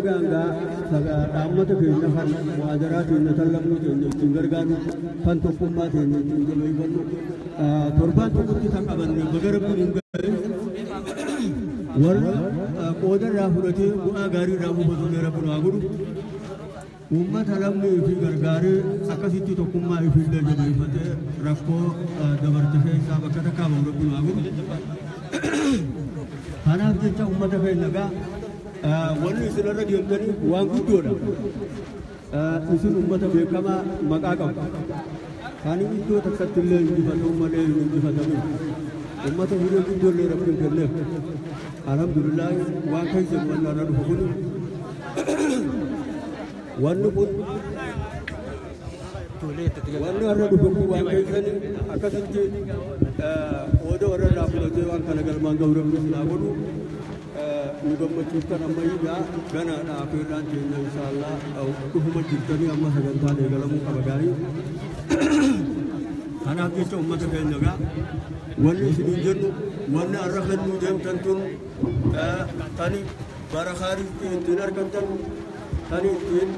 Dhaammata keenya kan muhaadaraa keenya tan lammii keenya ittiin gargaaru kan tokkummaa keenya ittiin jabeeffannu torbaan tokkotti kan qabanne baga Rabbiin hin gahin warra qooda irraa fudhatee bu'aa gaarii irraa buufatu illee Rabbi nu haa godhu. Uummata lammii fi gargaaree akkasitti tokkummaa ifiillee jabeeffatee rakkoo dabarte keessaa bakka takkaa bahu Rabbi nu haa godhu. Kanaaf jecha uummata keenya gaa wanni isin irra deemtanii waan guddoodha. Isin uummata beekamaa maqaa qabu. Kan iddoo takkatti illee injifatamu malee hin injifatamin. Uummata hiree guddoo illee Rabbiin kenneef. Alhamdulillah waan keessan wanni irra dhufu kun wanni kun wanni irra dhufu kun waan keessan akkasitti qooda warra irraa fudhatee waan kana galmaan gahu Rabbi isin haa godhu. Nu gammachiiftan ammayyaa ganaadha afeerraan teenya inshaallah dhufuma jirtanii amma sagantaan eegalamuu qaba gaarii. Kanaaf jecha uummata keenya gaa wanni isiniin jennu wanni har'a kennuu deemtan tun tani barakaa rizqii ittiin argattan tani ittiin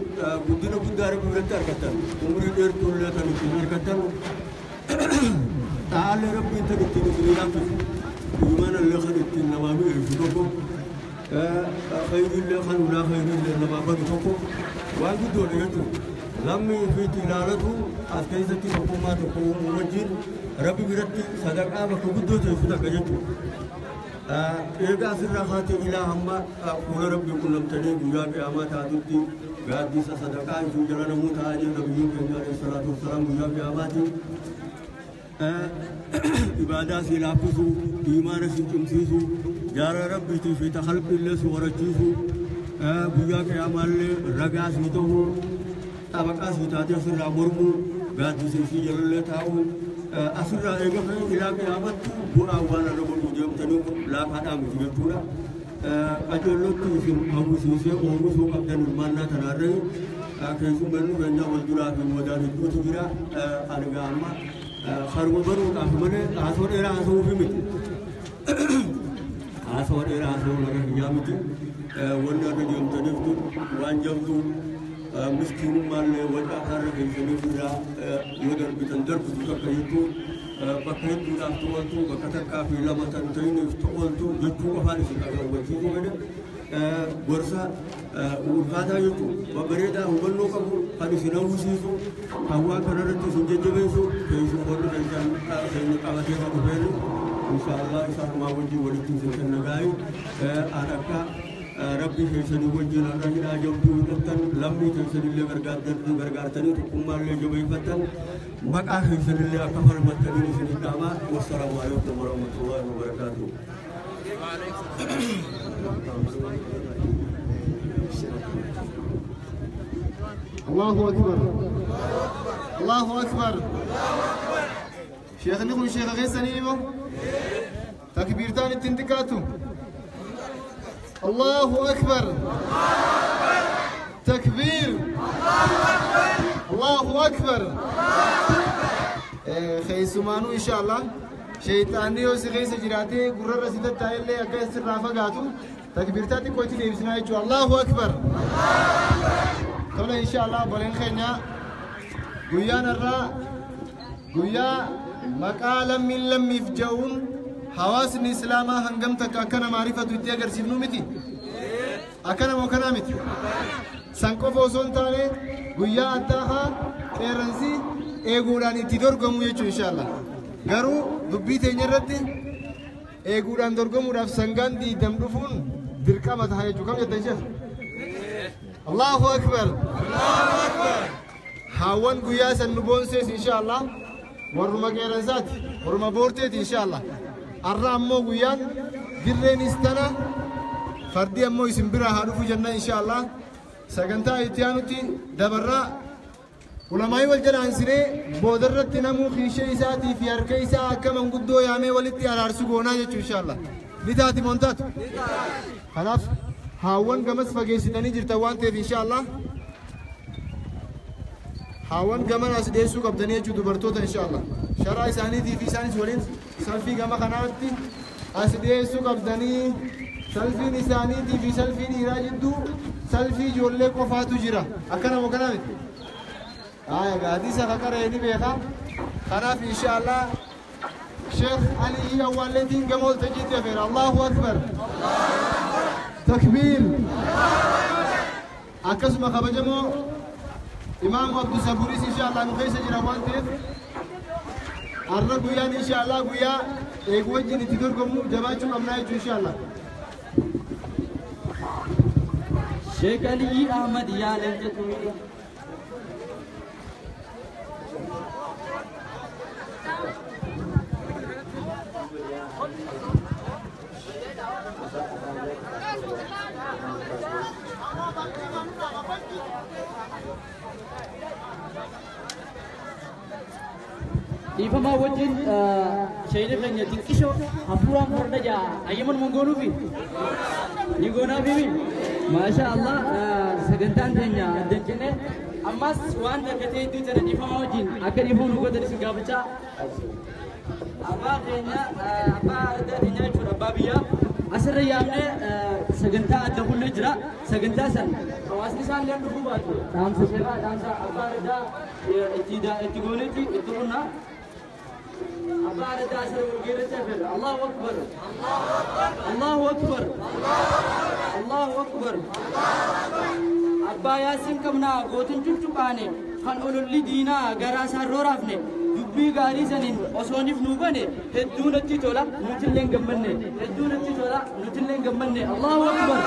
guddina guddaa Rabbi biratti argattan umurii dheertuu illee tan ittiin argattan xaa'aallee Rabbiin tan ittiin isinii laaffisu imaana illee kan ittiin namaa mi'eessu tokko khayriillee kan ulaa khayriillee namaa banu tokko waan guddoodha jechuudha. Lammii ofiitti ilaalatu as keessatti tokkummaa tokko uumuu wajjin Rabbi biratti sadaqaa bakka guddoo teessu takka jechuudha. Eega asirraa kaatee ilaa hamma fuula Rabbii qunnamtanii guyyaa qiyaamaa taatutti gaaddisa sadaqaa isin jala namuu taa'aa jira nabiyyiin keenya alayhi salaatu wassalaam guyyaa qiyaamaati. Ibaadaa si laaffisu, imaana si cimsiisu, jaalala Rabbiitii fi ta khalqi illee si horachiisu, guyyaa qiyaamaallee ragaa si ta'u, xabaqaa si taatee asirraa mormuu, gaaddisa isii jalallee taa'u, asirraa eega ka'e ilaa qiyaamatti bu'aa waan irra godhuu deemtanii kun laafaadhaa miti jechuudha. Qajeellotti isin hawwisiisee oomishuu qabdan hirmaannaa tanaarra keessummaan keenya wal duraa fi boodaan hedduutu jira. Ani gaa amma karuma baruudhaaf malee haasoo dheeraa haasa'uufi miti. Haasawaa dheeraa haasa'uun irra hiyyaa miti. Wanni irra deemtaniif tun waan jabduu miskiinummaallee waca har'a keessaniif irraa yoo darbitan darbitu takka jechuun bakka hedduudhaaf to'oltu bakka takkaa fi lama tan ta'iniif to'oltu jechuu qofaan isin hubachiisuu fedhe. Gorsa ulfaataa jechuun babbareedaa hubannoo qabu kan isin hawwisiisu kan waan kanarratti isin jajjabeessu keessummoonni keessan keenya qabatee kan dhufeenu inshaallah isaanumaa wajjin walitti isin kenna gaarii an akka Rabbii keessanii wajjin har'a hidhaa jabduu hidhattan lammii keessanillee gargaartanii tokkummaallee jabeeffattan maqaa keessanillee akka falmattaniin isin dhaamaa. Wassalaamu alaikum warahmatullahi wabarakaatuh. الله أكبر الله أكبر. شيخ نقول شيخ غيساني تكبيرتان التنتكاتو. الله أكبر تكبير الله أكبر. خيسمانو إن شاء الله شيطاني وسخيس جراتي قرر رسيدة اللي أكيس الرافقاتو تكبيرتاتي كويتي ليبسنا. الله أكبر. Tola inshallah boleen keenya guyyaan irraa guyyaa maqaa lammiin lammiif ja'uun hawaasni islaamaa hangam takka akka nama arifatu itti agarsiifnu miti. Akkana moo kanaa miti? San qofa osoo hin taane guyyaa addaa haa qeerransi eeguudhaan itti dorgomu jechuu inshallah. Garuu dubbii teenya irratti eeguudhaan dorgomuudhaaf sangaan diidam dhufuun dirqama ta'a jechuu kam jettan sheekh? Allahu akbar. Haawwan guyyaa san nu boonsees inshallah warruma qeerransaati warruma boorteeti inshallah. Arra ammoo guyyaan dirreenis tana fardi ammoo isin bira haa dhufu jenna inshallah. Sagantaa itti aanutti dabarraa ulamaayii wal jalaan siree boodarratti namuu kiishee isaatii fi harka isaa akka manguddoo yaamee walitti araarsu goonaa jechuu inshallah. Ni taati moo hin taatu? Kanaaf haawwan gamas fageessitanii jirtan waan ta'eef inshallah haawwan gaman as dhiyeessuu qabdanii jechuu dubartoota inshallah. Sharaa isaaniitii fi isaanis waliin salfii gama kanaatti as dhiyeessuu qabdanii. Salfiin isaaniitii fi salfii dhiiraa jidduu salfii ijoollee qofaatu jira. Akkana moo kana miti? Aya, hadiisa ka qara'e ni beeka. Kanaaf insha Allah Sheekh Aliyyi Awwaalleetiin gama waltajjiitti afeera. Allahu akbar! Takbiir! Akkasuma kabajamoo Imaamu Abdusabuuris insha Allah nu keessa jira waan ta'eef, har'a guyyaan insha Allah guyyaa eegu wajjin itti dorgomnu jabaachuu qabnaa jechuu insha Allah. Sheekh Aliyyi Ahmad yaa leenca turii. Dhiifamaa wajjin, sheeyni keenya xiqqishoo hafuuraan farda jaa ayyaman mongoonuufi ni goonaafiimi. Maasha Allah, sagantaan keenya addan cinne ammas waan takka ta'e iddoo tana dhiifamaa wajjin akka dhiifuu nu godhan isin gaafachaa, abbaa keenya, abbaa addaa keenya jechuudha, abbaa biyyaa asirra yaamnee sagantaa adda kullee jira. Sagantaa san hawaasni isaan illee dhufuu baatu dhaamsa sheekaa, dhaamsa abbaa addaa itti goonetti itti qunnaa. Abbaa addaa asirra walgeerratti hafeera. Allahu akbar! Allahu akbar! Allahu akbar! Abbaa Yaasiin qabnaa gootin cuccuqaane, kan ololli diinaa garaa isaan rooraafne, dubbii gaarii saniin osooniif nuu bane hedduu natti tola, nutillee hin gammanne, hedduu natti tola, nutillee hin gammanne. Allahu akbar!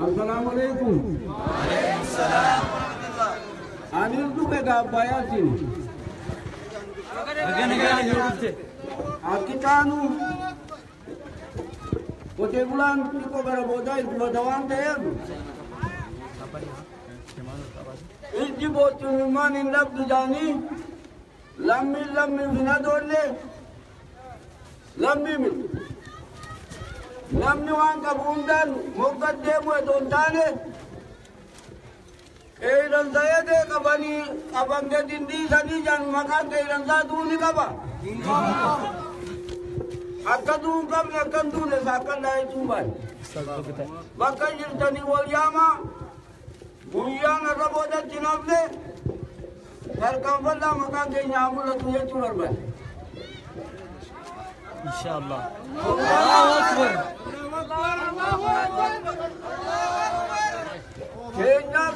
Assalamu alaikum. Ani dhufe gaabbayaatiin. Baga nagaan yoo dhufte. Akki taanu qotee bulaan xiqqoo gara boodaa ilfata waan ta'eef, ijji boochummaan hin dhabdu jaanii lammiin lammiif hin adoollee lammii miti. Namni waan qabu hundaan mogga deemu otoo hin taane, qeerransa eegee qabanii qaban gadi hin dhiisanii jan maqaan qeerransaa du'uu ni qaba. Akka du'uu hin qabne, akka hin duune saakkallaa jechuun baay'ee. Bakka jirtanii wal yaamaa, guyyaan irra boodatti hin hafne tarkaanfadhaa, maqaan keenya haa mul'atu jechuu barbaade. Inshallah. Allahu akbar! Keenyaaf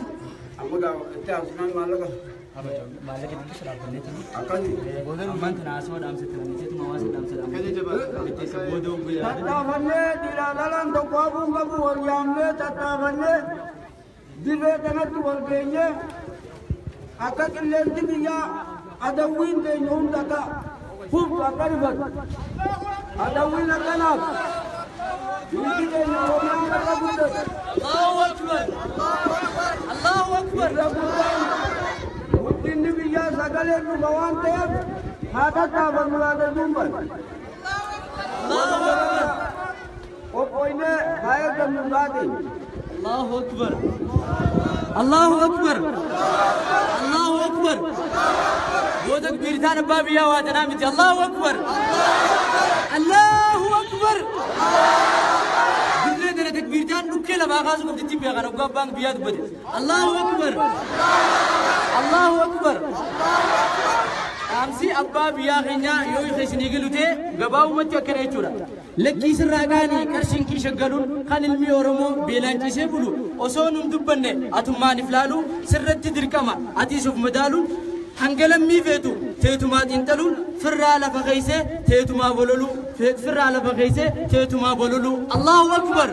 amma itti aansinaan maallaqa Maallaqa xiqqisoo dhaabbanneeti. Akkasi. Ammaan tana haasawaa dhaamsa turaniitu hawaasa dhaamsa dhaamsa. Booda guyyaa. Tattaafannee dhiiraa dhalaan tokko hafuun qabu, wal yaamnee tattaafannee dirree kanatti wal geenyee akka qilleensi biyyaa adawwiin keenya hunda akka hubtu, akka rifatu adawwiin akkanaaf biyyi keenya Oromiyaan akka guddatu. Allahu akbar! Allahu akbar! Irra guddaan guddinni biyyaa sagaleen dhufa waan ta'eef haa tattaafannu yaadachuun bari. Allahu akbar! Qophoynee haa eeggannu taate. Allahu akbar! Allahu akbar! Allahu akbar! Yoo takbiirtaan abbaa biyyaa waa tanaa miti. Allahu akbar! Allahu akbar! Dirree tana takbiirtaan dhukkee lafaa kaasuu qabdi ittiin beekan hoggaa abbaan biyyaa dubbate. Allahu akbar! Allahu akbar! Dhaamsi abbaa biyyaa keenyaa yoo isa isinii galu ta'e gabaabumatti akkana jechuudha. Lakkii sirraa kaanii qarshiin kiisha galuun kan ilmi Oromoo beelaan ciisee bulu osoo nun dubbanne atummaan if laalu sirratti dirqama, atiis of madaaluun hanga lammii feetu teetumaa xiinxaluun firraa lafa keeysee teetumaa bololu, firraa lafa keeysee teetumaa bololu. Allahu akbar!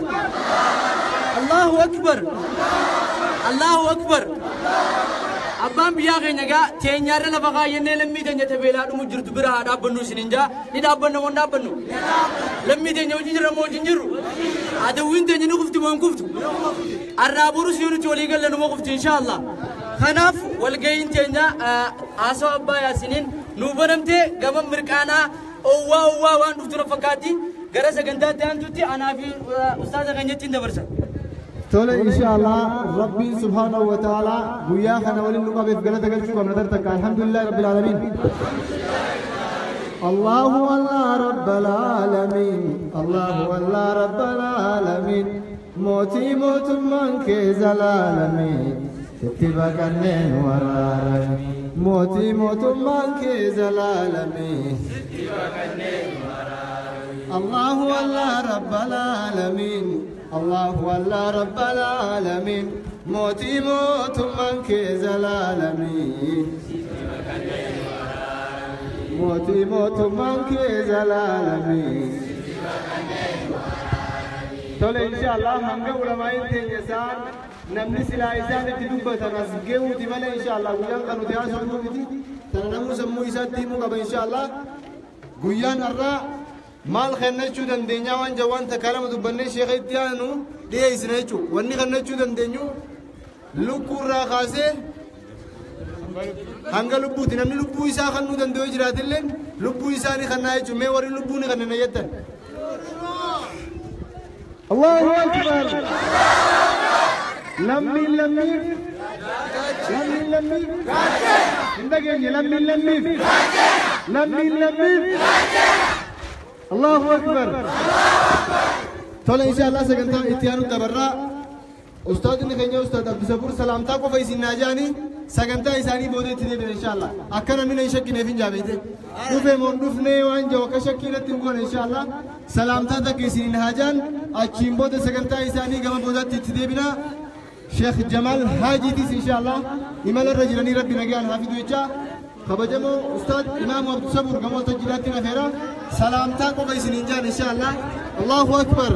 Allahu akbar! Allahu akbar! Abbaan biyyaa keenya gaa teenyaarra lafa kaayyannee lammii teenya tabeelaa dhumu jirtu bira haa dhaabbannu isiniin jaa. Ni dhaabbanna moo hin dhaabbannu? Lammii teenya wajjin jirra moo wajjin jirru? Adawwiin teenya ni kufti moo hin kuftu? Arraa borus yoo nuti walii galle numa kufti insha Allah. Kanaaf walga'iin teenya haasawaa abbaa Yaasiniin nuu banamtee gama mirqaanaa owwaa owwaa waan dhuftu na fakkaatti. Gara sagantaatti aantutti anaa fi ustaaza keenyatti hin dabarsa. Tole, inshallah Rabbiin subhaanahu wa ta'ala guyyaa kana waliin nu qabeef galata galchuu qabna tartakka. Alhamdulillahi rabbil aalamiin. الله الله رب العالمين الله الله رب العالمين موتي موت من كيز العالمين ستبقنين ورارمي موتي موت من كيز العالمين الله الله رب العالمين الله الله رب العالمين موتي موت من كيز العالمين موتي موت من كيز العالمين تولي إن شاء الله هنگا علماء تنجسان نمني سلا إسان تدوبة نسجيو تملا إن شاء الله ويان كانوا تياسون مبتي تنمو سمو إسان تيمو قبل إن شاء الله قيان الرا مال خنچو دندنيا وان جوان تكلم دبني شيخ تيانو دي إسنچو وني خنچو دندنيو لوكورا خاسه hanga lubbuuti namni lubbuu isaa kannuu danda'u jiraatillee lubbuu isaanii kannaa jechuun mee warri lubbuu ni kanneen jettan. Allahu Akbar. Lammiin lammiif. Lammiin lammiif. Hin dhageenye lammiin lammiif. Lammiin lammiif. Allahu Akbar. Tola insha Allah sagantaa itti aanu dabarraa. Ustaadni keenya Ustaad Abdisabuur salaamtaa qofa isin naa jaanii sagantaa isaanii boodeetti deebine inshallah akkana mina hin shakkineef hin jaabeete dhufe moon dhufnee waan jiru akka shakkii irratti hin goone inshallah salaamtaa takka isiniin haa jaan achiin booda sagantaa isaanii gama boodaatti itti deebina Sheekh Jamaal Haajiitis inshallah imala irra jiranii rabbi nagaan haa fidu jecha kabajamoo Ustaad Imaam Abdisabuur gama waltajjiidhaatti nafeera salaamtaa qofa isiniin jaan inshallah Allahu Akbar.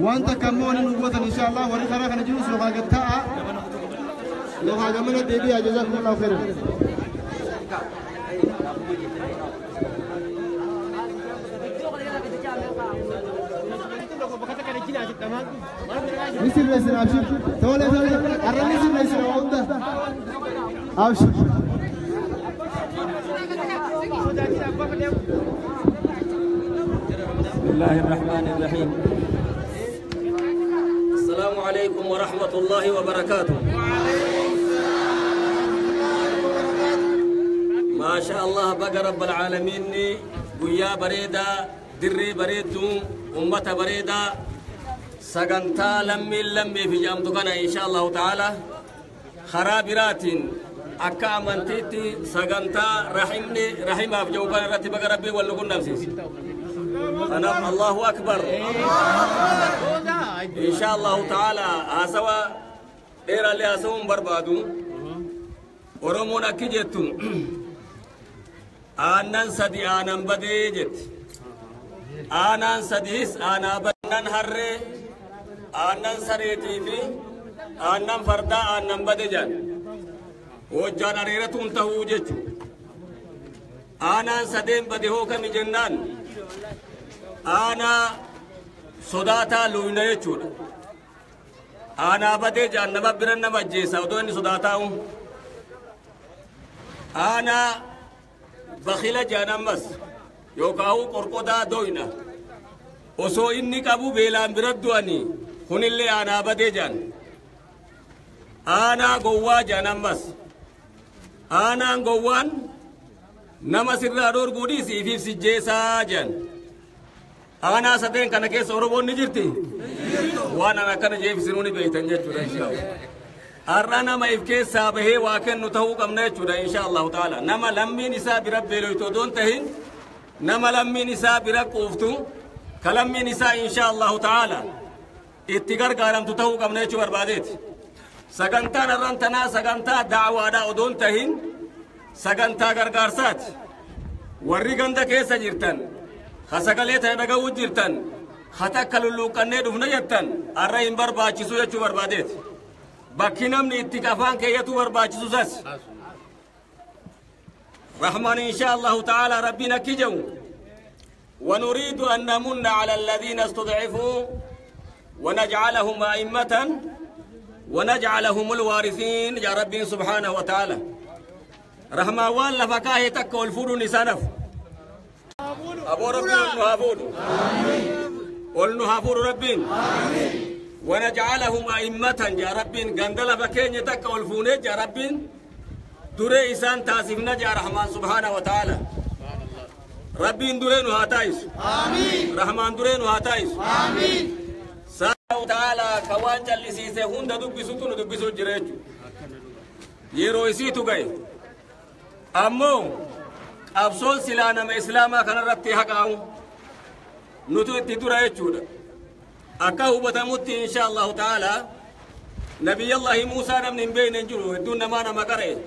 وانت كمون نقوة إن شاء الله وري خرا خنا جلوس لو قد لو قامنا ديبي جزاكم الله خيرا. نسير نسير أبشر تولى تولى أرى نسير نسير وانت أبشر. بسم الله الرحمن الرحيم. السلام عليكم ورحمة الله وبركاته. ما شاء الله بقى رب العالمين قيا بريدة دري بريدو أمة بريدة سقنتا لمي لمي في جامدكنا إن شاء الله تعالى خرابرات أكا أمنتيتي سقنتا رحمني رحمها في جوكنا رتي بقى ربي ولقنا نفسي. أنا الله أكبر. إن شاء الله تعالى هسوا دير اللي هسوا بربادو ورمونا كجتو آنن سدي آنن بديجت آنن سديس آنا بنن هرّي آنن سريتي في آنن فردا آنن بديجان وجان أريرتون تهوجت آنن سدين بديهو كم جنان آنا صداتا لوينا يچودا آنا بدي جان نما برن نما جيسا ودو اني صداتا آنا بخيلا جانا مس يوكاو قرقودا دوينا osoo inni qabu beelaan bira du'anii kunillee aanaa badee jaan aanaa gowwaa jaan ammas aanaan gowwaan nama sirraa dhoorguu dhiisi ifiif sijjeessaa jaan aanaa sadeen kana keessa Oromoon ni jirti waan an akkana jeefsinuu ni beektan jechuudha inshaallah har'a nama if keessaa bahee waa kennu ta'uu qabna jechuudha inshaallahu ta'ala nama lammiin isaa bira beeloytu odoon tahin nama lammiin isaa bira quuftu kalammiin isaa inshaallahu ta'ala itti gargaaramtu ta'uu qabna jechuu barbaadeeti sagantaan har'aan tanaa sagantaa da'awaadhaa odoon tahin sagantaa gargaarsaati warri ganda keessa jirtan sagalee ta'e dhaga'uu jirtan hata akka lulluuqqannee dhufna jettan har'a hin barbaachisu jechuu barbaadeeti bakki namni itti afaan keeyyatu barbaachisu sas rahmaan insha allahu ta'ala rabbiin akki jedhu ونريد أن نمن على الذين استضعفوا ونجعلهم أئمة ونجعلهم الوارثين يا ربي سبحانه وتعالى رحمة والله فكاهي تكو الفور نسانف أبو ربي والنهافون والنهافون ربي ونجعلهم أئمة يا ربي غندل فكين تكو الفون يا ربي Duree isaan taasifna jaa Rahmaan subhaana wa ta'ala. Rabbiin duree nu haa taayisu. Rahmaan duree nu haa taayisu. Subhaanahu ta'ala ka waan callisiise hunda dubbisutu nu dubbisuu jira jechuudha. Yeroo isiitu gahe. Ammoo qabsoon silaa nama islaamaa kanarratti haqaa'u nutu itti dura jechuudha. Akka hubatamutti insha Allahu ta'ala Nabiyyallahi Muusaa namni hin beekne hin jiru, hedduun namaa nama qara'e.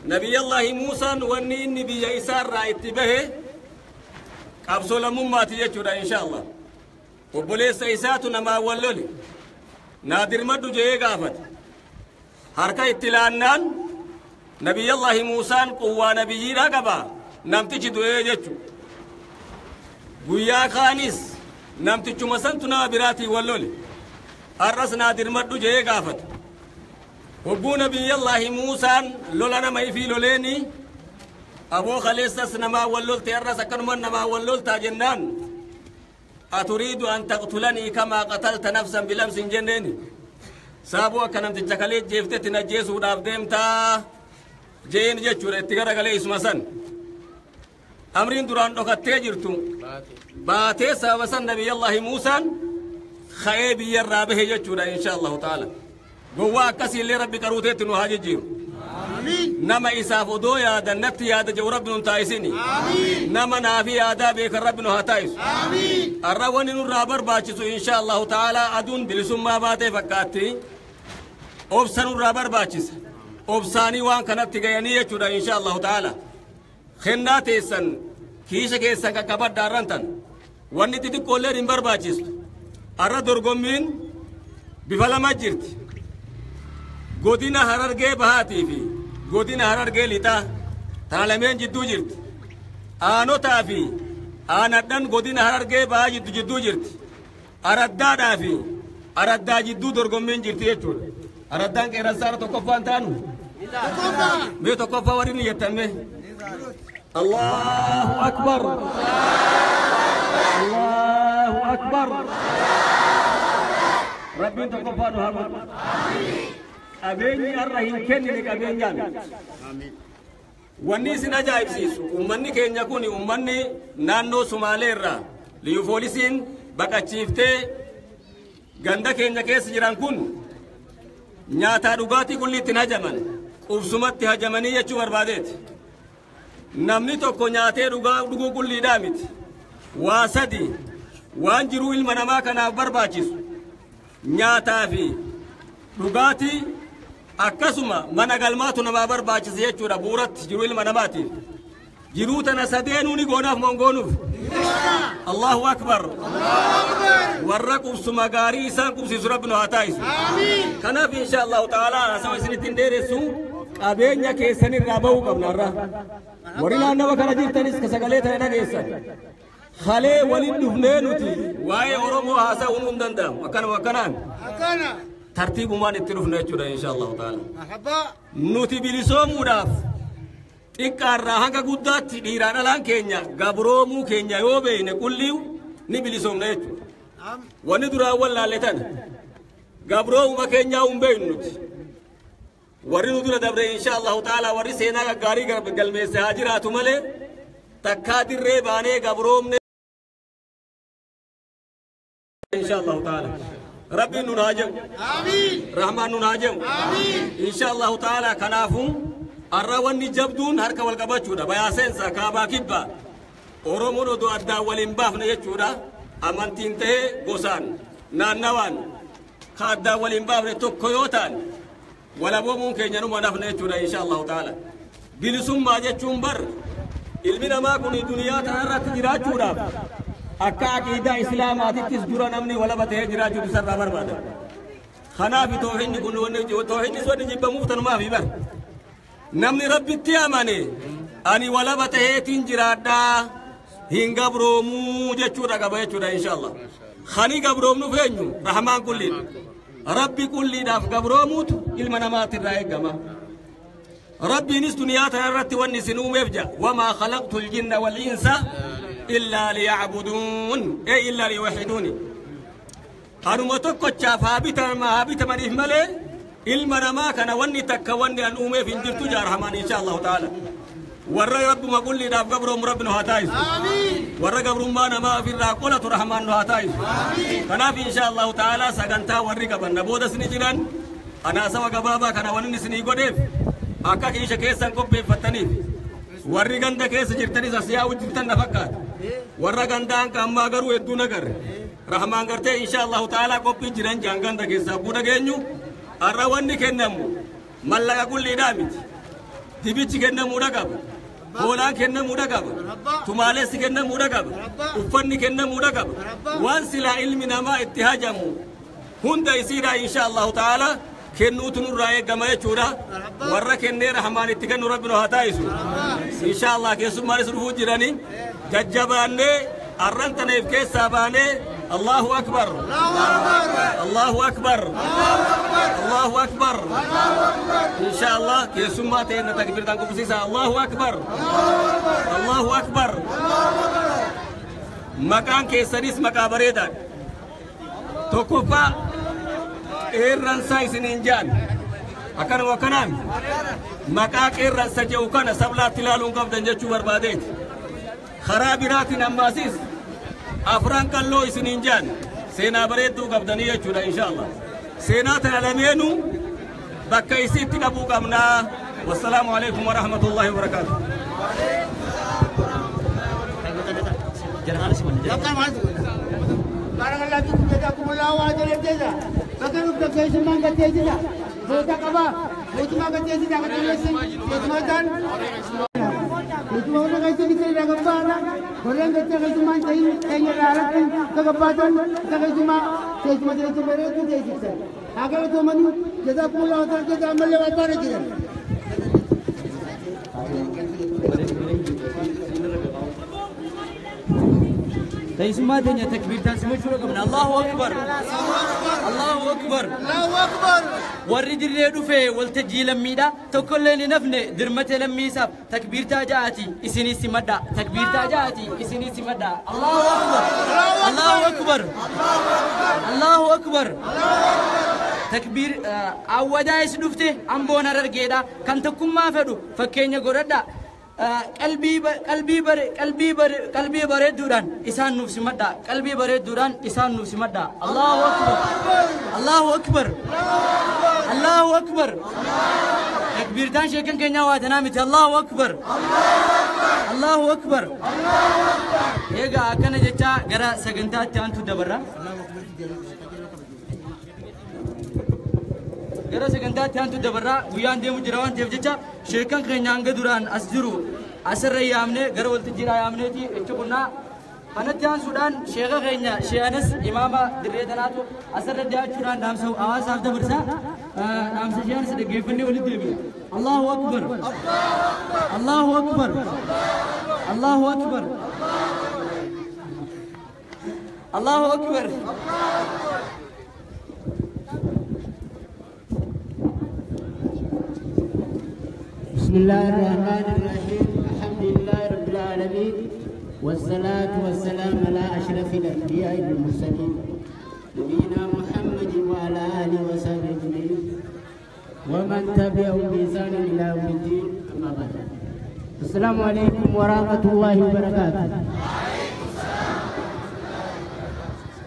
Nabiyyallahi Muusaan wanni inni biyya isaarraa itti bahe qabsoo lammummaati jechuudha insha Allah. Obboleessa isaatu namaa wal lole. Naadir maddu je'ee gaafate. Harka itti laannaan Nabiyyallahi Muusaan quwwaa nabiyyiidhaa qaba. Namtichi du'ee jechuudha. Guyyaa kaanis namtichuma santu nama biraatiin wal lole. Har'as naadir maddu je'ee gaafate. Hogguu Nabiyyallahi Muusaan lola nama ifii loleeni aboo kaleessas namaa wal lolte har'as akkanuma namaa wal loltaa jennaan aturiidu an taqtulanii kamaa qatalta nafsan bilamsin jenneeni. Saaboo akka namticha kalee jeeftetti na jeesuudhaaf deemtaa jeen jechuudha itti garagalee isuma san. Amriin duraan dhokattee jirtu baatee sababa san Nabiyyallahi Muusaan ka'ee biyyarraa bahe jechuudha insha Allahu ta'ala. Gowwaa akkasiillee Rabbi qaruuteetti nu haa jijjiiru. Nama isaaf odoo yaadan natti yaada jedhu Rabbi nun taasisini. Nama naafi yaadaa beekan Rabbi nu haa taa'isu. Har'a wanni nurraa barbaachisu insha Allahu ta'ala aduun bilisummaa baatee fakkaatti. Obsa nurraa barbaachisa. Obsaanii waan kanatti gayanii jechuudha insha Allahu ta'ala. Kennaa teessan kiisha keessan qaqqabadhaa arrantan. Wanni xixiqqoolleen hin barbaachistu. Har'a dorgommiin bifa lama jirti. Godina Harargee Bahaatii fi godina Harargee Lixaa tana lameen jidduu jirti. Aanotaa fi aanadhan godina Harargee Bahaa jidduu jirti. Araddaadhaa fi araddaa jidduu dorgommiin jirti jechuudha. Araddaan qeerransaara tokkoffaan taanu. Mee tokkoffaa warri ni jettan mee? Allahu Akbar. Allahu Akbar. Rabbiin tokkoffaa nu haa godhu. Qabeenyi har'a hin kennine qabeenyaan. Wanni isin ajaa'ibsiisu uummanni keenya kun uummanni naannoo Sumaalee irraa liyu poolisiin baqachiiftee ganda keenya keessa jiran kun nyaataa dhugaatii qulli ittiin hajaman qubsumatti hajamanii jechuu barbaadeeti. Namni tokko nyaatee dhuguu qulliidhaa miti. Waa sadi waan jiruu ilma namaa kanaaf barbaachisu nyaataa fi dhugaatii akkasuma mana galmaatu namaa barbaachisa jechuudha bu'uuratti jiruu ilma namaatiif. Jiruu tana sadeenuu ni goonaaf mongoonuuf. Allahu Akbar. Warra qubsuma gaarii isaan qubsiisu Rabbi nu haa taa'isu. Kanaaf insha Allahu ta'ala haasawa isinitti hin dheeressu qabeenya keessanirraa bahuu qabna har'a. Warri naannawa kana jirtanis ka sagalee tana dhageessan. Halee waliin dhufnee nuti waa'ee Oromoo haasa'uun hin danda'amu. Akkanuma akkanaan. Tartiibumaan itti dhufna jechuudha insha Allahu ta'ala. Nuti bilisoomuudhaaf xiqqaarraa hanga guddaatti dhiiraan dhalaan keenya gabroomuu keenya yoo beekne qulliiw ni bilisoomna jechuudha. Wanni duraan wallaalle gabroomuma keenyaa hin beeknu nuti. Warri nu dura dabre insha Allahu ta'ala warri seenaa gaggaarii galmeesse haa jiraatu malee takkaa dirree baanee gabroomne insha Allahu ta'ala. Rabbiin nun haa jedhu. Rahmaan nun haa jedhu. Insha Allahu ta'ala kanaafuu har'a wanni jabduun harka wal qabachuudha. Bayaa seensa kaabaa kibbaa. Oromoon odoo addaan waliin baafne jechuudha. Amantiin ta'ee gosaan naannawaan ka addaan waliin baafne tokko yoo ta'an walaboomuun keenya numa nafne jechuudha insha Allahu ta'ala. Bilisummaa jechuun bar ilmi namaa kun duniyaa kana irratti jiraachuudhaaf akka aqiidaa islaamaatittis dura namni walaba ta'ee jiraachuutu isarraa barbaada. Kanaaf toohinni kun toohinni wanni jibbamuuf tanumaaf bar. Namni Rabbitti amane ani walaba ta'eetiin jiraadhaa hin gabroomuu jechuudha qaba jechuudha insha Allah. Kani gabroomnuuf eenyu? Rahmaan kulliidha. Rabbi kulliidhaaf gabroomuutu ilma namaatirraa eegama. Rabbiinis duniyaa tana irratti wanni isin uumeef jedha. Wamaa khalaqtu ljinna wal insa illaa liyacbuduun ee illaa liyuwaxiduuni. Anuma tokkochaaf haa bitamaniif malee Ilma namaa kana wanni takka wanni an uumeef hin jirtu jaa Rahmaan insha Allahu ta'ala. Warra Rabbuma qulliidhaaf gabroomu Rabbi nu haa taayisu. Warra gabrummaa namaa ofirraa qolatu Rahmaan nu haa taayisu. Kanaaf insha Allahu ta'ala sagantaa warri qaban na boodas ni jiran. Anaasawa gabaabaa kana wanni isinii godheef akka kiisha keessan qopheeffattaniif. Warri ganda keessa jirtanis as yaa'u jirtan na fakkaata. Warra gandaan ammaa garuu hedduu nagarre. Rahmaan gartee insha Allahu ta'ala qophii jiran jaan ganda keessaa abbuu dhageenyu. Har'a wanni kennamu mallaqa qulliidhaa miti. Dibichi kennamuudha qaba. Hoolaan kennamuudha qaba. Tumaalessi kennamuudha qaba. Uffanni kennamuudha qaba. Waan silaa ilmi namaa itti hajamu hunda isiidhaa insha Allahu ta'ala kennuutu nurraa eegama jechuudha. Warra kennee Rahmaan itti kennu Rabbi nu haa taayisu. Insha Allah keessummaanis dhufuu jirani. Jajjabaannee arran taneef keessaa baanee Allahu Akbar. Allahu Akbar. Allahu Akbar. Insha Allah keessummaa ta'e na takbirtaan qubsiisa. Allahu Akbar. Allahu Akbar. Maqaan keessanis maqaa bareedaadha. Tokkoffaa qeerransaa isiniin jaan. Akkanuma akkanaan maqaa qeerransa jedhu kana sablaatti ilaaluun qabdan jechuu barbaadeeti. Karaa biraatiin ammaasis afran qalloo isiniin jaan seenaa bareedduu qabdanii jechuudha insha Allah. Seenaa tana lameenu bakka isiitti qabuu qabnaa. Wassalaamu alaikum wa rahmatullahi wa barakaatuh. Barakallahu fiikum jazakumullahu khairan jaza. Bakka nuuf keessummaan gatteessisa. Goota qaba. Mootummaa gatteessisa akka qilleessi mootummaa ta'an. Mootummaa warra keessa bitee irraa gabbaadha. Warreen gattee keessummaan ta'in keenya irraa alatti akka gabbaatan akka keessummaa teessuma teessuma bareedduu teessiftan. Haa galatoomanii jazakumullahu khairan jaza ammallee waan baana jiran. Teessummaa teenya takbiirtaan simachuu qabna. Allahu Akbar. Allahu Akbar. Allahu Akbar. Warri dirree dhufe waltajjii lammiidha. Tokkollee hin hafne dirmate lammiisaaf takbiirtaa ja'aati isinii simadha. Takbiirtaa ja'aati isinii simadha. Allahu Akbar. Allahu Akbar. Allahu Akbar. Takbiir awwadaa is dhufte amboon harargeedha. Kan tokkummaa fedhu fakkeenya godhadha. Qalbii bare qalbii bare qalbii bareedduudhaan isaan nuuf simadha. Qalbii bareedduudhaan isaan nuuf simadha. Allahu Akbar. Allahu Akbar. Allahu Akbar. Takbiirtaan sheekan keenyaa waa tanaa miti. Allahu Akbar. Allahu Akbar. Egaa akkana jechaa gara sagantaatti aantu dabarra. Gara sagantaatti aantu dabarraa guyyaan deemu jira waan ta'eef jecha sheekan keenya hanga duraan as jiru asirra yaamnee gara waltajjiidhaa yaamneeti itti qunnaa. Kanatti aansuudhaan sheeka keenya sheeyanas imaama dirree tanaatu asirra dhiyaachuudhaan dhaamsa hawaasaaf dabarsa. Dhaamsa sheeyanas dhaggeeffannee walitti deebina. Allahu Akbar. Allahu Akbar. Allahu Akbar. Allahu Akbar. بسم الله الرحمن الرحيم. الحمد لله رب العالمين والصلاة والسلام على أشرف الأنبياء والمرسلين نبينا محمد وعلى آله وصحبه أجمعين ومن تبعهم بإحسان إلى يوم الدين. أما بعد، السلام عليكم ورحمة الله وبركاته.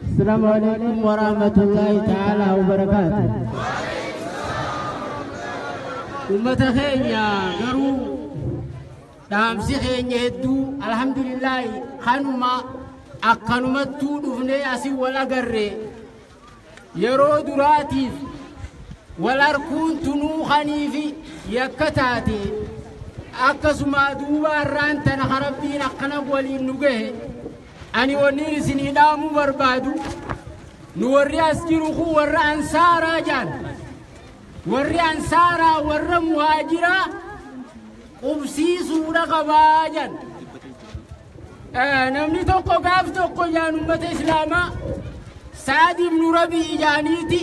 السلام عليكم ورحمة الله تعالى وبركاته. Ummata keenya garuu dhaamsi keenya hedduu alhamdulillahi kanuma akkanumattuu dhufnee asii wal agarre yeroo duraatiif wal arkuun tunuu kaniifi yakka taate akkasuma duuba har'aan tana Rabbiin akkana waliin nu gahe. Ani wanniin isinii dhaamuu barbaadu nu warri as jiru kun warra ansaaraa jaan warri ansaaraa warra muhaajiraa qubsiisuudha qabaa jan. Namni tokko gaaf tokko jaan ummata islaamaa Saad ibnu Rabii jaaniiti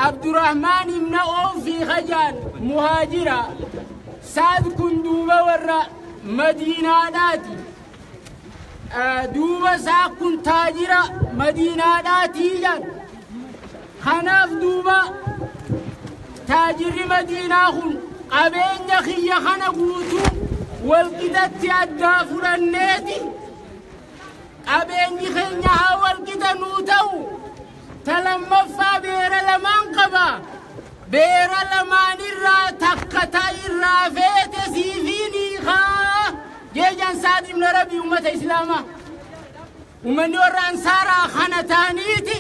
Abdurrahmaan ibna Oofii kajaan muhaajira. Saad kun duuba warra Madiinaadhaati. Duuba isaa kun taajira Madiinaadhaatii jaan. Kanaaf duuba Taajirri Madiinaa kun qabeenya kiyya kana guutuu walqixatti addaa fudhanneeti qabeenyi keenya haa walqixa nuu ta'u. Ta lammaffaa beera lamaan qaba. Beera lamaanirraa takka ta irraa feete siifiin hiikaa jeejaan Saad ibn Rabii ummata Islaamaa. Ummanni warra Ansaaraa kana ta'aniiti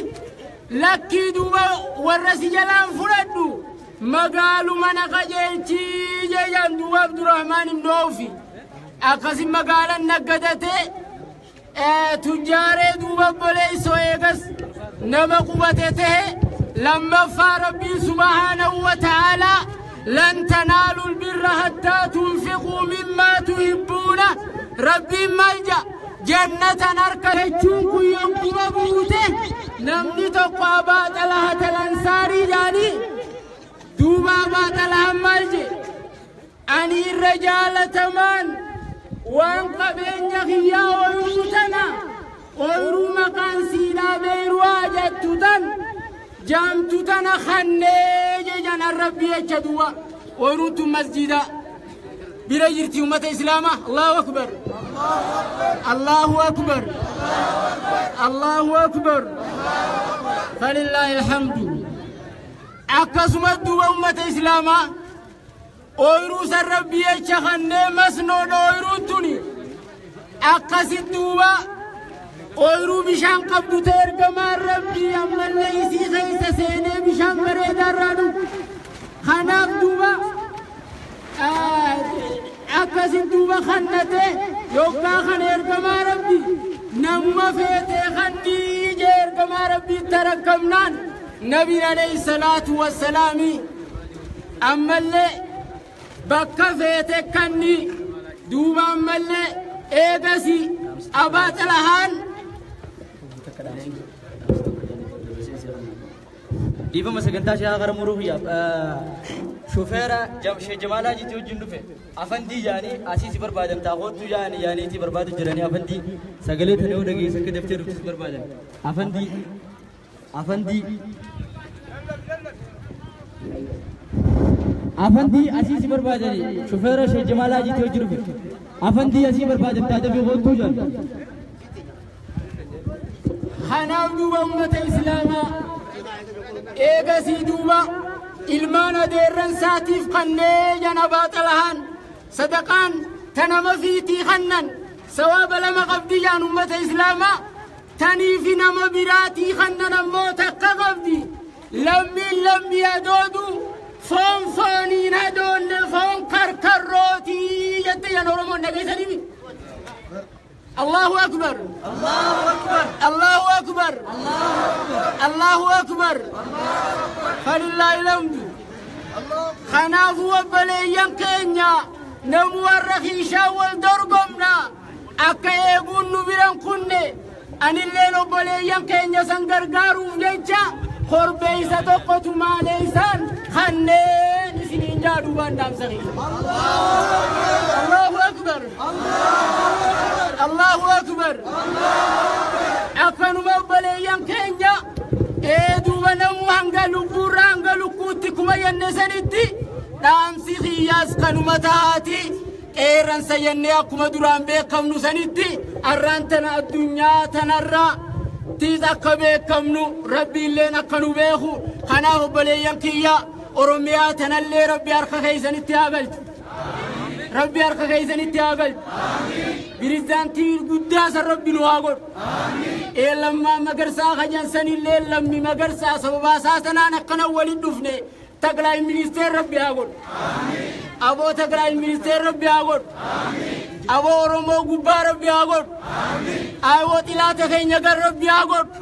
lakkii duuba warra si jalaan fudhadhu magaaluma na qajeelchii jeejaan duuba Abdurrahmaan ibn Awfi. Akkasi magaalaan naggadatee tujjaaree duuba obboleessoo eegas nama qubate ta'e lammaffaa Rabbiin subhaanahu wa ta'aalaa lan tanaalul birra hattaa tunfiquu mimmaa tuhibbuuna Rabbiin maal jedha jannatan harka jechuun kun yogguma buute namni tokko Abaa Xalaha Ansaarii jedhanii duuba Abaa Xalahaan maal jedhe ani irra jaalatamaan waan qabeenya kiyyaa ooyiruu tana ooyiruu maqaan siidhaa beeruwaa jettu tan jaamtu tana kannee jejan Rabbi jecha duuba ooyiruun tun masjida bira jirti ummata Islaamaa. Allahu akbar, Allahu akbar, Allahu akbar, falillaahi alhamdu. Akkasumas duuba ummata Islaamaa ooyiruu san Rabbi jecha kannee masnoodha ooyiruun tuni akkasit duuba ooyiruu bishaan qabdu ta'e ergamaan Rabbii ammallee isii keessa seenee bishaan bareedaa irraa dhugu. Kanaaf duuba akkasit duuba kannate yookaan kana ergamaa Rabbii namuma feetee kannii jee ergamaa Rabbii tarakkamnaan nabiin alayhi salaatu wassalaami ammallee bakka feete kanni duuba ammallee eegasi Abaa Xalahaan Dhiifama sagantaa ishee gara muruu kiyyaaf shofeera Shee Jamaalaa jitti wajjin dhufe afandii jaanii asii si barbaadan taakootu jaanii jaaniitii barbaadu jiranii afandii sagalee tana yoo dhageesse akka daftee dhuftu si barbaadan afandii afandii afandii asii si barbaadanii shofeera Shee Jamaalaa jitti wajjin dhufe afandii asii barbaadan taatee kootu jaan. Kanaaf duuba ummata Islaamaa eegasii duuba ilmaan adeerran saatiif kannee jan Abaa Xalahaan sadaqaan ta nama fiitii kannan sawaaba lama qabdi jaan ummata Islaamaa taniifi nama biraatii kannan ammoo takka qabdi. Lammiin lammii hadoodu foon fooniin hadoonne foon karkarrootii jette jan Oromoon dhageessanii. Allahu akbar, Allahu akbar, Allahu akbar, falillaahi alhamdu. Kanaafuu obboleeyyan keenya namu warra kiishaa wal dorgomna akka eeguun nu biran kunne anilleen obboleeyyan keenya san gargaaruuf jecha korbeeysa tokkotu maaleeysaan kanneen isiniin jaa duubaan dhaamsa kiyya. Allahu akbar, Allahu akbar. Akkanuma obboleeyyan keenya duuba namu hanga lubbuurraa hanga lukkuutti kuma jenne sanitti dhaamsi kiyyaas kanuma taati qeerransa jennee akkuma duraan beekamnu sanitti arraan tana addunyaa tanarraa tiis akka beekamnu Rabbiilleen akka nu beeku. Kanaaf obboleeyyan kiyya Oromiyaa tanallee Rabbi harka keessanitti haa galchu. Rabbi harka keessanitti haa galchu. Pirezidaantii guddaa san Rabbi nu haa godhu. Lammaa Magarsaa kajan sanillee lammi Magarsaa sababaa isaa sanaan akkana waliin dhufne Taklaayi ministeer Rabbi haa godhu. Aboo Taklaayi ministeer Rabbi haa godhu. Aboo Oromoo gubbaa Rabbi haa godhu. Aboo xilaata keenya gar Rabbi haa godhu.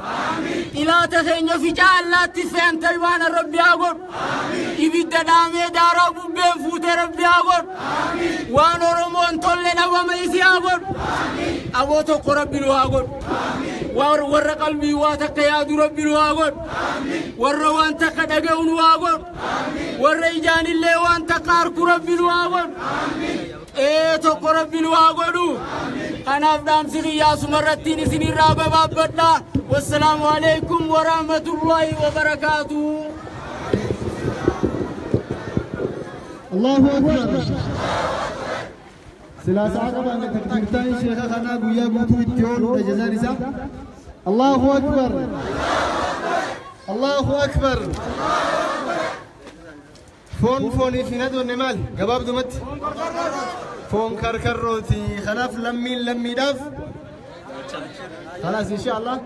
Xilaata keenya ficaa allaatti fe'an talbaana Rabbi haa godhu. Ibidda dhaamee daaraa bubbeen fuutee Rabbi haa godhu. Waan Oromoon tolle dhabama isii haa godhu. Aboo tokko Rabbi nu haa godhu. Warra qalbii waa takka yaadu Rabbi nu haa godhu. Warra waan takka dhaga'u nu haa godhu. Warra ijaanillee waan takka arku Rabbi nu haa godhu. Tokko Rabbi nu haa godhu. Kanaaf dhaamsi qiyyaasuma irrattiin isinirraa babaabbadha. Wassalaamu alaikum warahmatullaahi wabarakaatuh. Allahu akbar. Silaa sa'a qabaanne takbiirtaan sheeka kanaa guyyaa guutuu itti ooludha jazaan isaa. Allahu akbar. Allahu akbar. Foon fooniif hin adoonne maali? Gabaabdumatti. Foon karkarrooti. Kanaaf lammiin lammiidhaaf. خلاص إن شاء الله.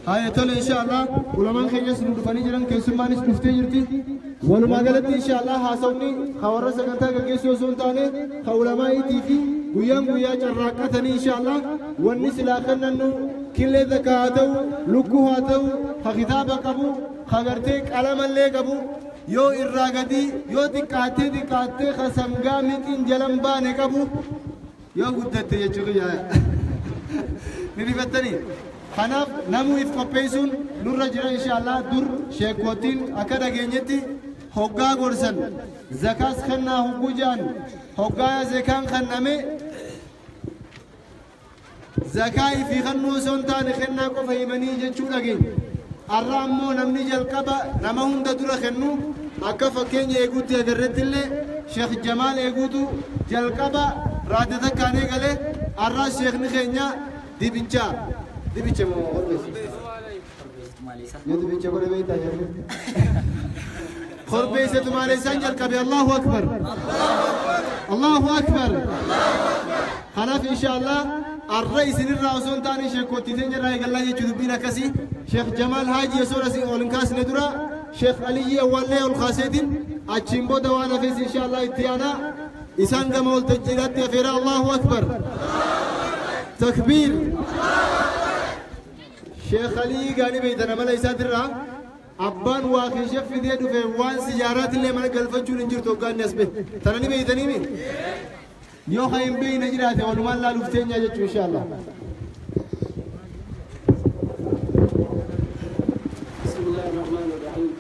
هاي تول إن شاء الله ولمن خيس ندفني جرن كيسمانس نفتي جرتي ولما قالت إن شاء الله حاسوني خورس كنتا كيسو سلطانه خولما تيفي ويام ويا جراكتني إن شاء الله والنس لا خننو كل ذكاتو لكوهاتو خطاب قبو خغرتك علم اللي قبو yoo irraa gadi yoo xiqqaattee xiqqaattee kasangaa mixiin jalan baane qabu yoo guddatte jechuudha ni rifattanii. Kanaaf namuu if qopheessuun nurra jira inshaallah. Dur sheekootiin akka dhageenyetti hoggaa gorsan zakaas kennaa hogguu ja'an hoggaa zakaan kenname zakaa ifii kennuu osoo hin taane kennaa qofa himanii jechuu dhageenya. Arra ammoo namni jalqaba nama hunda dura kennu akka fakkeenya eeguutti agarretti illee Sheekh Jamaal eeguutu jalqaba raadata kaanee galee arraa sheekni keenya dibicha dibicha moo korbeessa yoo dibicha godhe beektaa jedhu korbeessatu maaleessaan jalqabe. Allahu akbar, Allahu akbar. Kanaaf inshaallah arra isinirraa osoo hin taane sheekootii irraa eegallaa jechuu dubbiin akkasii. Sheekh Jamaal Haaji osoo asii ol hin kaasne dura Sheekh Aliyyi Awwallee ol kaaseetiin achiin booda waan hafes inshaallah itti aanaa isaan gama waltajjiidhaatti afeera. Allahu akbar, takbiir. Sheekh Aliyyi gaanii beeytan amala isaatirraa abbaan waa keesha fidee dhufe waan sijaaraatillee mana galfachuun hin jirtu hoggaanni as bahe tana ni beeytaniimi yoo kan hin beeyne jiraate walumaan laaluuf teenya jechuu inshaallah. بسم الله الرحمن الرحيم.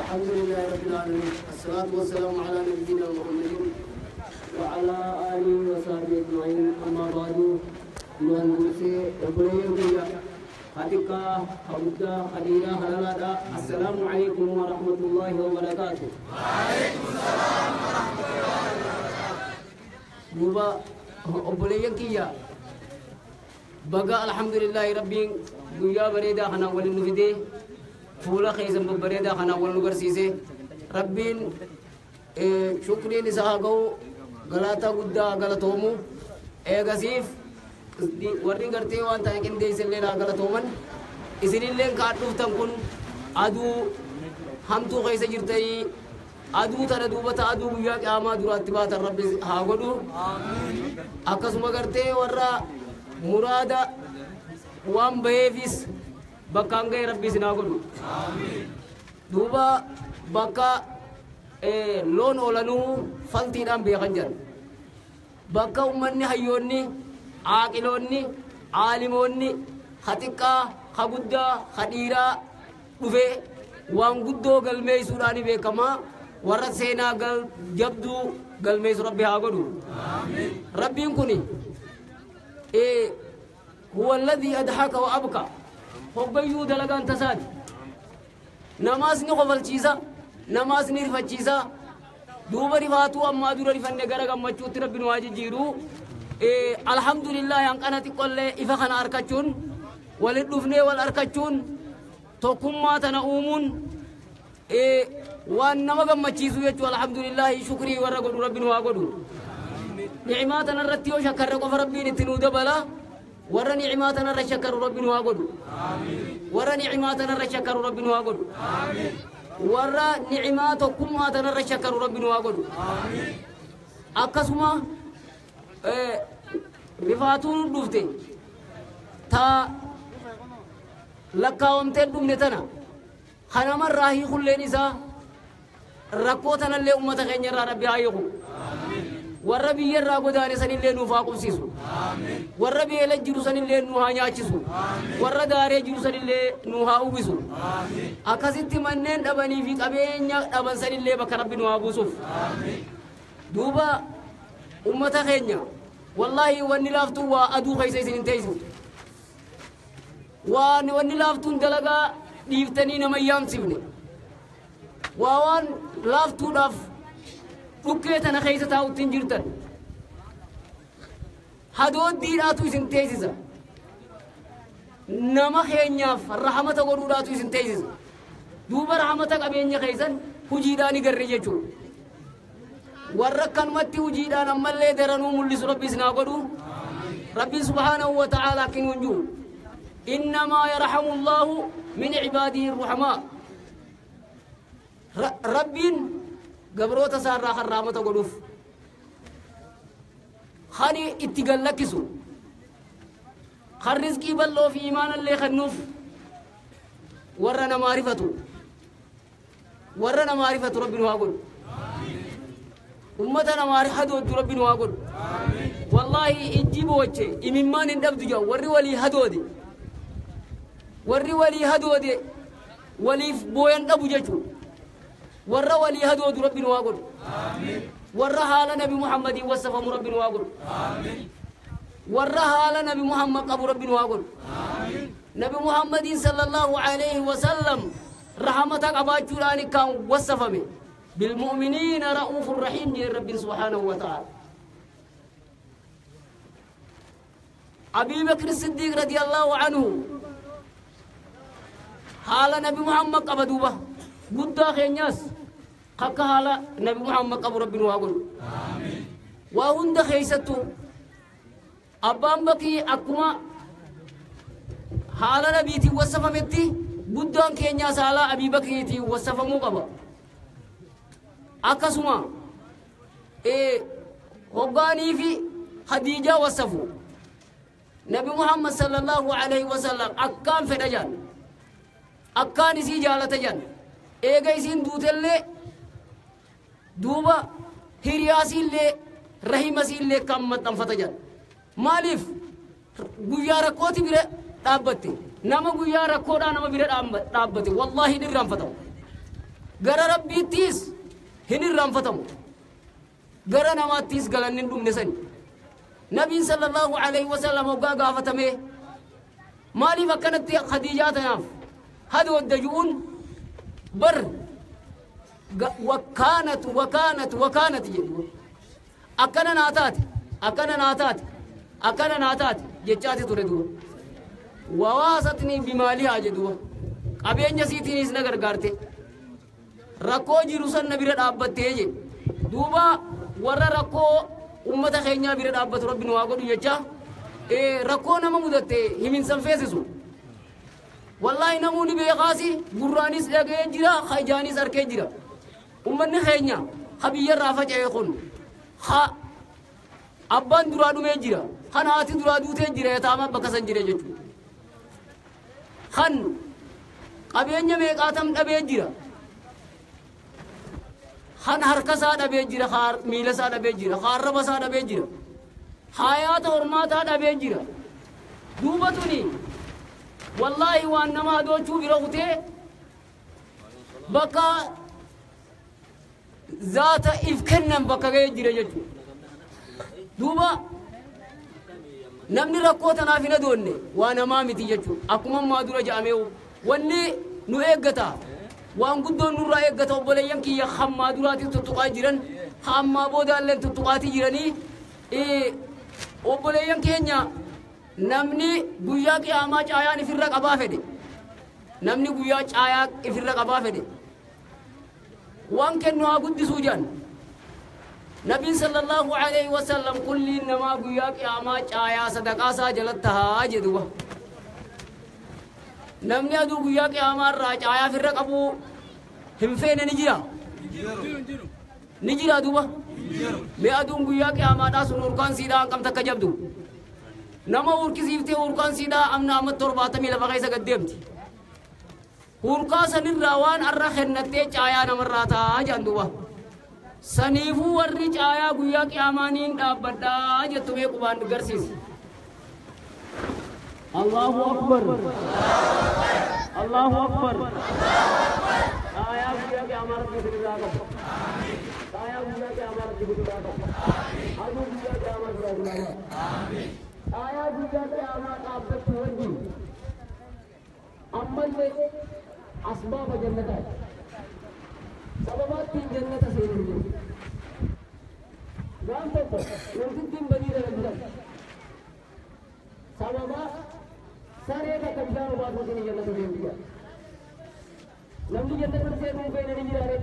الحمد لله رب العالمين، الصلاة والسلام على نبينا محمد وعلى آله وصحبه أجمعين. أما بعد، نوانغوسي أبريم حديقة حمودة حديرة حلالة. السلام عليكم ورحمة الله وبركاته. وعليكم السلام ورحمة الله وبركاته. دوبا أبريم كيا بقى الحمد لله ربي guyyaa bareedaa kana waliin nu fidee fuula keessan babbareedaa kana wal nu garsiise. Rabbiin shukriin isaa haa ga'u, galata guddaa galatoomu. Eegasiif warri gartee waan ta'e qindeessillee haa galatooman. Isinillee kaan dhuftan kun aduu hamtuu keessa jirtanii aduu tana duubata aduu guyyaa qiyaamaa duraatti baatan rabbi haa godhu. Akkasuma gartee warra muraada waan baheefis bakkaan ga'e rabbi isin haa godhu. Duuba bakka loon oolanuu faltiidhaan beekan jedhan. Bakka uummanni hayyoonni, aaqiloonni, aalimoonni, ha xiqqaa, ha guddaa, ha dhiiraa dhufee waan guddoo galmeessuudhaan beekamaa warra seenaa jabduu galmeessu rabbi haa godhu. Rabbiin kuni هو الذي أضحك وأبكى. هوبيو دلغان تساد نماز نقفل چیزا نماز نرفت چیزا دوبا رفاتو أما دور رفن نگرگ أما چوت رب نواجه جیرو. الحمد لله ينقنتي قل إفخنا أركتشون ولدفني والأركتشون توكما تنعومون وان نمغم مچیزو يچو. الحمد لله شكري ورغدو رب نواغدو نعماتنا الرتيو شكر قف ربي نتنو دبلا ورا نعماتنا الرشكر ربي نواغدو ورا نعماتنا الرشكر ربي نواغدو ورا نعماتكم ماتنا الرشكر ربي نواغدو. akkasuma rifaatuun dhufte ta lakkaawamtee dhumne tana kanamarraa hiikulleen isaa rakkoo tanallee ummata keenyarraa rabbi haa hiiku. Warra biyyarraa godaane sanillee nuuf haa qubsiisu. Warra beela jiru sanillee nu haa nyaachisu. Warra daaree jiru sanillee nu haa uwwisu. Akkasitti manneen dhabanii fi qabeenya dhaban sanillee bakka rabbi nu haa buusuuf. Duuba ummata keenya wallaahi wanni laaftuun waa aduu keessa isin hin teessiftu. Waan wanni laaftuun dalagaa Dhiiftanii nama yaamsifne. Waa waan laaftuudhaaf dhukkee tana keessa taa'utti hin jirtan. Hadooddiidhaatu isin teessisa. Nama keenyaaf rahamata godhuudhaatu isin teessisa. Duuba rahamata qabeenya keessan hujiidhaan garre jechuudha. Warra akkanumatti hujiidhaan ammallee daranuu mul'isu Rabbi isin haa godhu. Rabbi subhaanahu wa ta'aalaa akkin hin jiru. Innamaa yarhamu Allaahu min cibaadihi ruhamaa. Rabbiin gabroota isaarraa kan raamata godhuuf. Kan itti gallakkisu. Kan rizqii bal'oo fi imaanallee kennuuf warra namaa rifatu. Warra namaa rifatu Rabbi nu haa godhu. Ummata namaa hadooddu Rabbi nu haa godhu. Wallaahi ijji booche imimmaan hin dhabdu jedhu warri walii hadoode. Warri walii hadoode waliif booyan dhabu jechuudha. Warra walii hadoodu Rabbi nu haa godhu. Warra haala Nabi Muhammadiin wasafamu Rabbi nu haa godhu. Warra haala Nabi Muhammad qabu Rabbi nu haa godhu. Nabi Muhammadiin sallallahu alayhi wa sallam rahamata qabaachuudhaan kan wasafame. بالمؤمنين رؤوف رحيم جل رب سبحانه وتعالى. أبي بكر الصديق رضي الله عنه حال نبي محمد قبضوبة قد خينياس قك حال نبي محمد قبر ربي نواقل وهند خيستو أبان بكي أكما حال نبيتي وصفمتي قد خينياس حال أبي بكريتي وصفمو قبا akkasuma hoggaanii fi Khadiijaa wasafu Nabi Muhammad sallallahu alaihi wasallam akkaan fedha jaan akkaan isii jaalata jaan eega isiin duutellee duuba hiriyaasiillee rahimasiillee kan maxxanfata jaan maaliif guyyaa rakkooti bira dhaabbatte nama guyyaa rakkoodhaa nama bira dhaabbate wallaahi hin irraanfatamu gara rabbiittiis hin irraanfatamu gara namaattis galanni hin dhumne sani nabiin sallallahu alaihi wasallam hoggaa gaafatame maaliif akkanatti Khadiijaa tanaaf hadoodda ju'uun bar wakkaanat wakkaanat wakkaanat jedhu akkana naa taate akkana naa taate akkana naa taate jechaati ture duuba wawaasatni bimaalihaa jedhu qabeenya siitiinis na gargaarte rakkoo jiru san na bira dhaabbattee je duuba warra rakkoo ummata keenyaa bira dhaabbatu Rabbi nu haa godhu jecha rakkoo nama mudatte himinsan feesisu wallaahi namoonni beekaasi gurraanis dhaga'ee jira ijaanis arkee jira ummanni keenya ha biyyarraa faca'e kun ha abbaan duraa dhumee jira kan haati duraa duutee jira yataama bakka san jira jechuudha kan qabeenya meeqaatam dhabee jira kan harka isaa dhabee jira miila isaa dhabee jira arraba isaa dhabee jira hayaata hormaataa dhabee jira duuba tuni wallaahi waan nama hadoochuu bira kutee bakka zaata if kennan bakka ga'ee jira jechuudha duuba namni rakkoo tanaaf hin adoonne waa namaa miti jechuudha akkuma ammaa dura jedhamee wanni nu eeggata waan guddoon nurraa eeggata obboleeyyan kiyya hammaa duraatiin tuttuqaa jiran hammaa boodaalleen tuttuqaatii jiranii obboleeyyan keenya namni guyyaa qiyaamaa caayaan ifirra qabaa fedhe namni guyyaa caayaa ifirra qabaa fedhe waan kennu haa guddisuu jedhan nabiin sallallahu alaihi wasallam kulliin namaa guyyaa qiyaamaa caayaa sadaqaasaa jalatti haa jedhuba namni aduu guyyaa qiyaamaa irraa caayaa ofirra qabu hin feene ni jira ni jira duuba mee aduun guyyaa qiyaamaadhaa sun urkaan siidhaa hanqam takka jabdu nama urkisiiftee urkaan siidhaa amna amma 72 keessa gad deemti urkaa sanirraa waan arra kennattee caayaa namarraa ta'a jedhan duuba saniifuu warri caayaa guyyaa qiyaamaa niin dhaabbadhaa jettu mee qubaan garsiisi. Allahu Akbar. Allahu Akbar. Caayaa guyyaa qiyaamaa rabbi isinirraa qabu. Caayaa guyyaa qiyaamaa rabbi isinirraa qabu. Aduu guyyaa qiyaamaa irraa qabu. Caayaa guyyaa qiyaamaa dhaabbachuu wajjin ammallee Asbaaba jannataati. Sababaattiin jannata seenan jiru. Waan tokko namtittiin badii dalagdan. Sababa saree takka bishaan obaasuutiin jannata seentu jira. Namni jannata seenuu feene ni jira ree.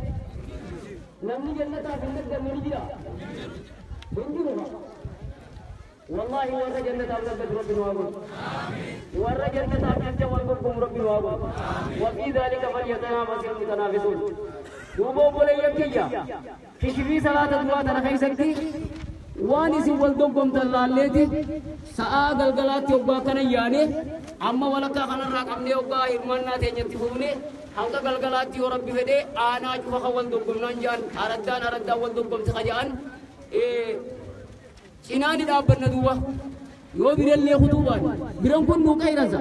Namni jannataaf hin dadhabne ni jira. Hin jiru haa. Wallaahi warra jannataaf dhabbatu Rabbi nu haa godhu. Warra jannataaf jecha wal dorgomu Rabbi nu haa godhu. وفي ذلك فليتنافس المتنافسون. Duuba obboleeyyan kiyya kishifii salaata duraa tana keessatti waan isin wal dorgomtan laalleeti sa'aa galgalaatti hoggaa kana yaane amma walakkaa kanarraa qabnee hoggaa hirmaannaa teenyatti fuune hanga galgalaatti yoo Rabbi fedhee aanaa cufa kan wal dorgomnaan jedhan araddaan araddaan wal dorgomti ka jedhan cinaa ni dhaabbanna. Duuba yoo birallee kutuu baane biran kun nuu qayransa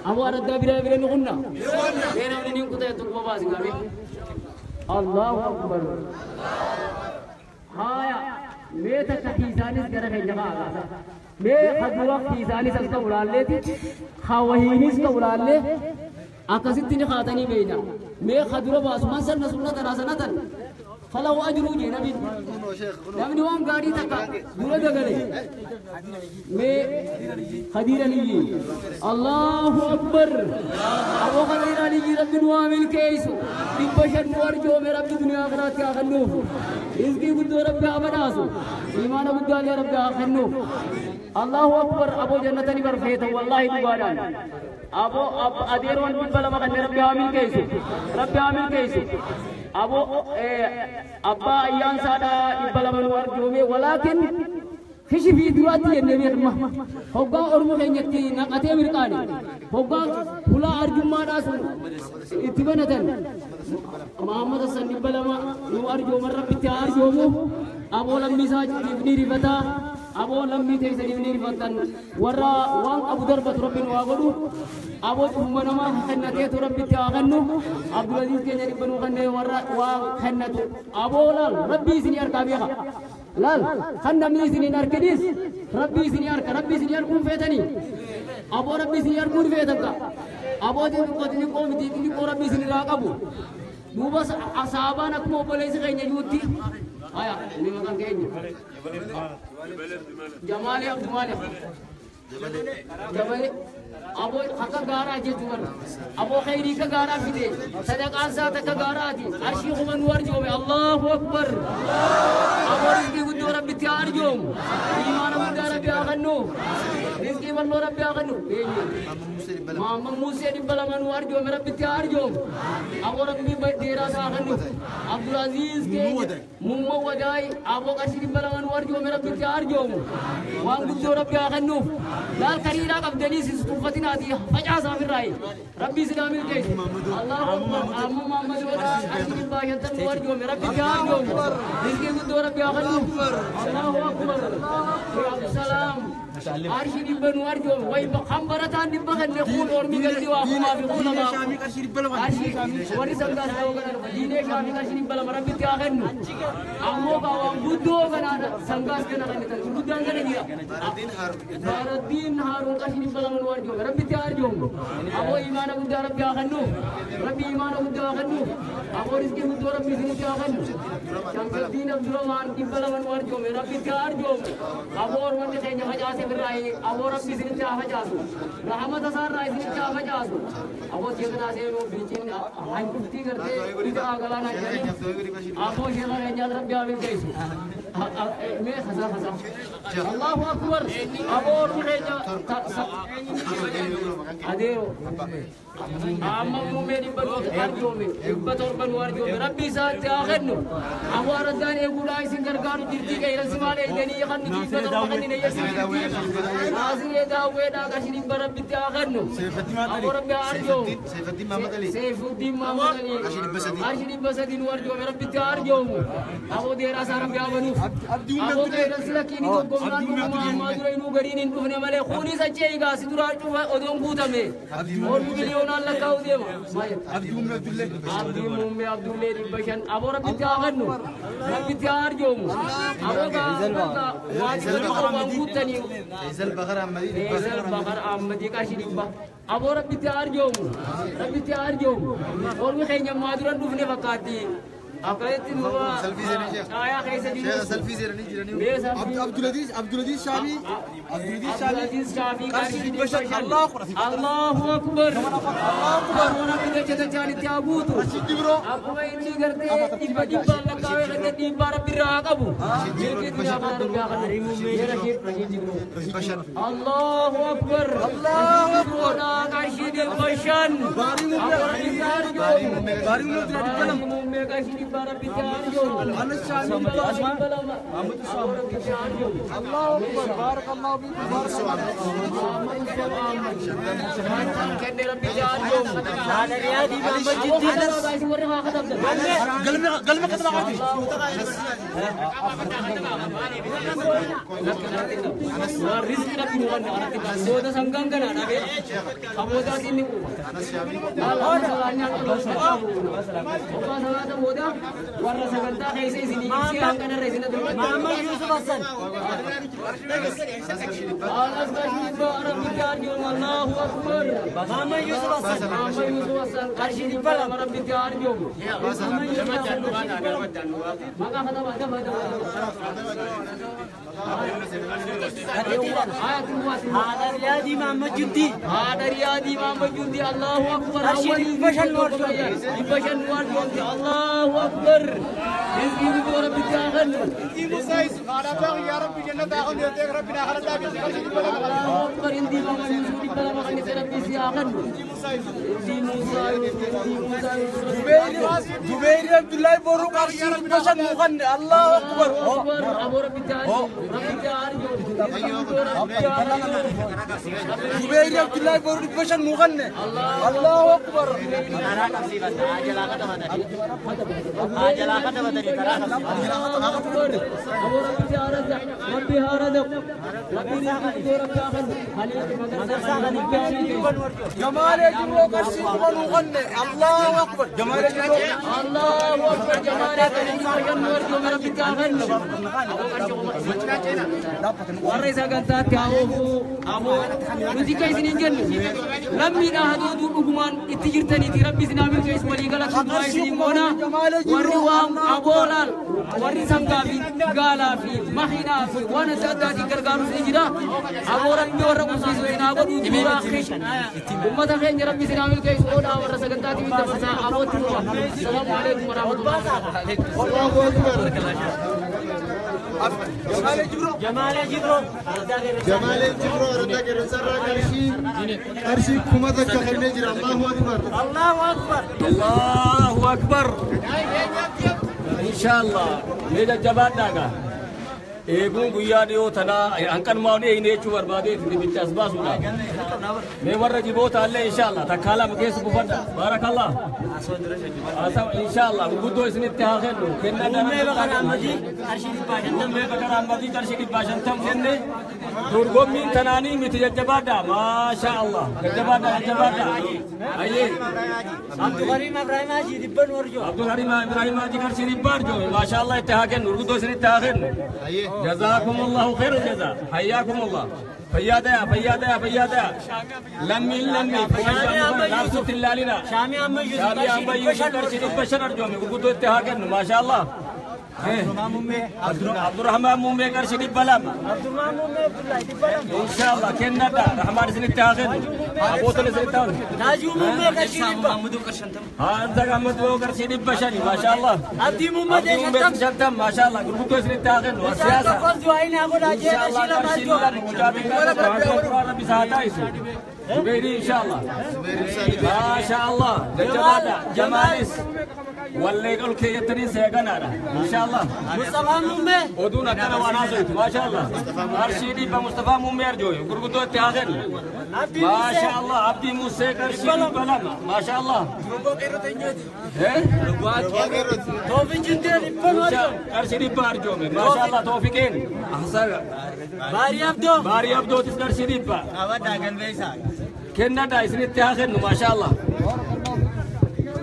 aboo araddaa biraa bira ni kunna mee namni ni kuta jettu kuma baasi gaamee. Allahu akbar. Haya, mee takka kiisaanis gara keenya kaa mee kadura kiisaanis as ta'u laalleeti hawahiinis ta'u laallee akkasitti ni kaatanii beeyna. Mee kadura baasu man sanna sunnatan hasanatan falahu ajruu jee nabiin. Namni waan gaarii takka dura dagale mee Khadiir Aliyyi. Allahu akbar. Aboo Khadiir Aliyyi Rabbi nu haa milkeessu. 500 nu arjoome Rabbi duniyaa akiraatti haa kennuuf. Rizqii guddoo Rabbi haa badhaasu. Imaana guddaa illee Rabbi haa kennuuf. Allahu akbar. Aboo jannata ni barfeeta wallaahi dhugaadhaan. Aboo adeeroon 200 kanneen Rabbi haa milkeessu. Rabbi haa milkeessu. Aboo abbaa ayyaansaadhaa 200 nu arjoome walaakin kishifii duraatti jennee beekma. Hoggaa orma keenyatti naqatee mirqaane. Hoggaa hulaa arjummaadhaa sun itti banatan. Mahammad Hassan 200 nu arjooman Rabbitti haa arjoomu. Aboo lammii isaatiif ni rifataa. Aboo lammii teessaniif ni rifatan. Warra waan qabu darbatu Rabbi nu haa godhu. Aboo cufuma namaa kennateetu Rabbitti haa kennu. Abdulaziz keenya 100 nuu kennee warra waa kennatu. Aboo laal Rabbi isinii harkaa beeka. Laal kan namni isiniin arkinis Rabbi isinii harka. Rabbi isinii arguun feetanii. Aboo Rabbi isinii arguun feetan ka. Aboo xixiqqoo xixiqqoo miti xixiqqoo Rabbi isinirraa qabu. Duuba saabaan akkuma obboleessi keenya jirutti. Haya, ini maqaan keenya. Jamaali Abdumaalik. Jabale. Aboo akka gaaraa jechuu barra. Aboo khayrii ka gaaraa fide. Sadaqaan isaa takka gaaraati. Arshii kuma nu arjoome. Allahu akbar. Aboo rizqii guddoo Rabbitti haa arjoomu. Imaana guddaa Rabbi haa kennu. Rizqii bal'oo Rabbi haa kennu. Muhammad Musee 200 nu arjoome Rabbitti haa arjoomu. Aboo Rabbi dheeraa isaa haa kennu. Abdulaziz keenya Mumma Wadaay aboo qarshii 200 nu arjoome Rabbitti haa arjoomu. Waan guddoo Rabbi haa kennuuf. Laal kariiraa qabdanii sis tuffatinaati facaasaa ofirraayi. Rabbi isin haa milkeessu. Allahu akbar. Amma Muhammad Wadaa qarshii 150 nu arjoome Rabbitti haa arjoomu. Rizqii guddoo Rabbi haa kennuuf. Allahu akbar. Abdusalaam. Arshii 100 nu arjoome. Wayi kan barataan 100 kenne kun ormi galti waa kumaa fi kuma lamaa. Arshii warri sangaas ta'uu kana dhufa. Diinee shaamii qarshii 200 Rabbitti haa kennu. Ammoo kaa waan guddoo kanaadha sangaas kana kennitan. Guddaan kana jira. Baaraddiin Haaruun qarshii 200 nu arjoome. Rabbitti haa arjoomu. Aboo imaana guddaa Rabbi haa kennuuf. Rabbi imaana guddaa haa kennuuf. Aboo rizqii guddoo Rabbi isinitti haa kennu. Shamsaddiin Abdurrahmaan 200 nu arjoome. Rabbitti haa arjoomu. Aboo ormanni keenya facaase birraayi. Aboo Rabbi isinitti haa facaasu. Rahmata isaarraa isinitti haa facaasu. Aboo sheeknaa seenuu bilchiin hanquftii gartee bitaa galaanaa jedhanii. Aboo sheeka keenyaas Rabbi haa milkeessu. Mee hasaa hasaa. Allahu akbar. Aboo ormi keenya adeero. Amma muummee 100 arjoome 700 nu arjoome Rabbi isaatti haa kennu. Aboo araddaan eeguudhaa isin gargaaru jirtii qeerransi maal eegdanii kan nuti 700 kennine yesin jirtii. Naasiree daawweedhaa qarshii 100 Rabbitti haa kennu. Aboo Rabbi haa arjoomu. Seefuddiin Mahamad Ali. Qarshii 300 nu arjoome Rabbitti haa arjoomu. Aboo deeraa isaa Rabbi haa banuuf. Aboo qeerransi lakkiin dorgomnaan dhuguma ammaa dura inuu gariin hin dhufne malee kunis achi eegaa si duraa cufa odoon guutame. Ormi miliyoonaan lakkaa'u deema. Abdii muummee Abdullee 500. Aboo rabbitti haa kennu. Rabbitti haa arjoomu. Aboo gaa waan waan guuttanii. Faisal Bakar Ahmadii Faisal Bakar Ahmadii qarshii 100. Aboo rabbitti haa arjoomu. Rabbitti haa arjoomu. Ormi keenya ammaa dura dhufne fakkaatti. Akkasitti duuba caayaa keessa jiru. Selfii seeranii jiranii. Abdulaziz Abdulaziz Shaabii Abdulaziz Abdulaziz Shaabii qarshii 500. Allahu Akbar. Allahu Akbar. Rabbi dacha dachaan itti haa guutu. Akkuma inni gartee dhibba dhibbaan lakkaa'ee kan dhibbaa rabbi irraa haa qabu. Milkii duniyaa kana rabbi haa kennu. Allahu Akbar. Allahu Akbar. Qarshii 500. Baarii muummee qarshii 100 rabbi itti haa arjoomu. الله أكبر بارك الله فيك بارك الله فيك. قلبي قطع عادي. رزق ربي نغني بودا سنغان كنا نبي أبودا تيني warra sagantaa keessa isinii ibsee hanga narra isin Muhammad Yusuf Hassan. Allahu Akbar. Muhammad Yusuf Hassan. Muhammad Yusuf Hassan qarshii 200 rabbitti haa arjoomu. Maqaa kadhama dama dama. Haadha Riyaadii Muhammad Jundi. Haadha Riyaadii Muhammad Jundi. Allahu Akbar. Qarshii 500 nu arjoomte. 500 nu arjoomte. Allahu Akbar. Rizqii guutuu rabbitti haa kennu. Allahu Akbar. Indii Muhammad Yusuf 200 kan isa rabbi si haa kennu. Indii Musaa Indii Musaa Dubeeri Abdullahi Boru qarshii 500 nu kenne. Allahu Akbar. Aboo rabbitti haa arjoomu. Rabbitti haa arjoomu. Dubeeri Abdullahi Boru 500 nu kenne. Allahu Akbar. ربي هارزق ربي جمال جبرو قرشي وغني الله أكبر جمال جبرو الله أكبر جمال جبرو ربي تاغن warra sagantaatti haa oofuu aboo nuti ka isin hin jenne lammiidha hadooduu dhugumaan itti jirtaniiti rabbi isin haa milkeessu walii galatti du'aa isin goona warri waan aboo laal warri sangaa fi gaalaa fi makiinaa fi waan adda addaatiin gargaarus ni jira aboo rabbi warra qubsiisu isin haa godhu duraa ummata keenya rabbi isin haa milkeessu oodhaa warra sagantaatti dabarsaa abootti fufa salaamu alaikum warahmatullahi. Allahu Akbar. Jamaal Jibro. Jamaal Jibro arda qeerransarraa qarshii 1000 kennee jira. Allahu Akbar. Allahu Akbar. Allahu Akbar. Inshallah. Mee jajjabaadhaa eeguun guyyaa dhiyoo tanaa hanqanumaa ni eegne jechuu barbaadeeti dibicha as baasuudhaaf. Mee warra jibootaallee inshallah takkaa lama keessa buufadha. Baarakallah. Inshallah gurguddoo isinitti haa kennu. Kennaa Muummee Bakar Ahmadii qarshii 550. Muummee Bakar Ahmadii qarshii 550 kenne. Dorgommiin tanaanii miti jajjabaadhaa. Maasha Allah. Jajjabaadhaa jajjabaadhaa. Ayyee. Abdulkarim Ibrahim Haji 100 nu arjoo. Abdulkarim Ibrahim Haji qarshii 100 arjoome. Maasha Allah itti haa kennu. Gurguddoo isinitti haa kennu. جزاكم الله خير الجزاء حياكم الله فيادا فيادا فيادا لمي لمي لا صوت الا لنا شامي عم يوسف بشر ارجومي غدو اتهاكن ما شاء الله. عبد الرحمن مومي قرشي بلام عبد الرحمن مومي عبد الله ان شاء الله كنا رحمن سنتاخن ابو تل سنتاخن ناجو مومي قرشي ها انت محمد قرشي بشري ما شاء الله عبد مومي شنتم ما شاء الله غربتو سنتاخن والسياسه ان شاء الله ربي ساعتايسو زبيري ان شاء الله ما شاء الله جمال جمالس Wallee ol keeyyattanii seeganaadha. Inshaallah. Mustafaa Muummee. Oduun akkana waan haasoytu. Maashaallah. Qarshii 100 Mustafaa Muummee arjooye. Gurguddoo itti haa kennu. Maashaallah. Abdii Musee qarshii 200. Maashaallah. Toofiq Jindee 100. Qarshii 100 arjoome. Maashaallah Toofiqeen. Baarii Abdoo. Baarii Abdootis qarshii 100. Kennadhaa isinitti haa kennu maashaallah.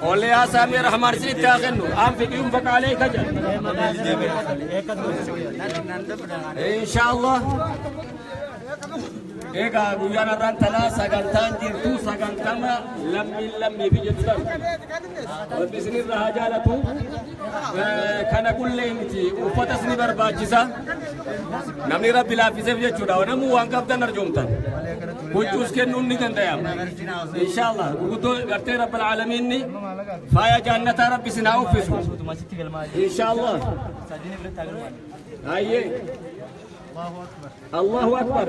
Olee Saamii Rahmaan isinitti haa kennu. Anfiq yunfaq alayka jedha. Inshaallah. Egaa guyyaan har'aan tanaa sagantaan jirtu sagantama lammiin lammii fi jettuudhaan. Rabbi isinirra haa jaalatu. Kana qullee miti uffatas ni barbaachisa. Namni Rabbi laaffiseef jechuudha. Namuu waan qabdan arjoomtan. Huccuus kennuun ni danda'ama. Inshaallah gurguddoo gartee Rabbil Aalamiinni faaya jannataa Rabbi isin haa uffisu. Inshaallah. Hayyee. Allahu Akbar.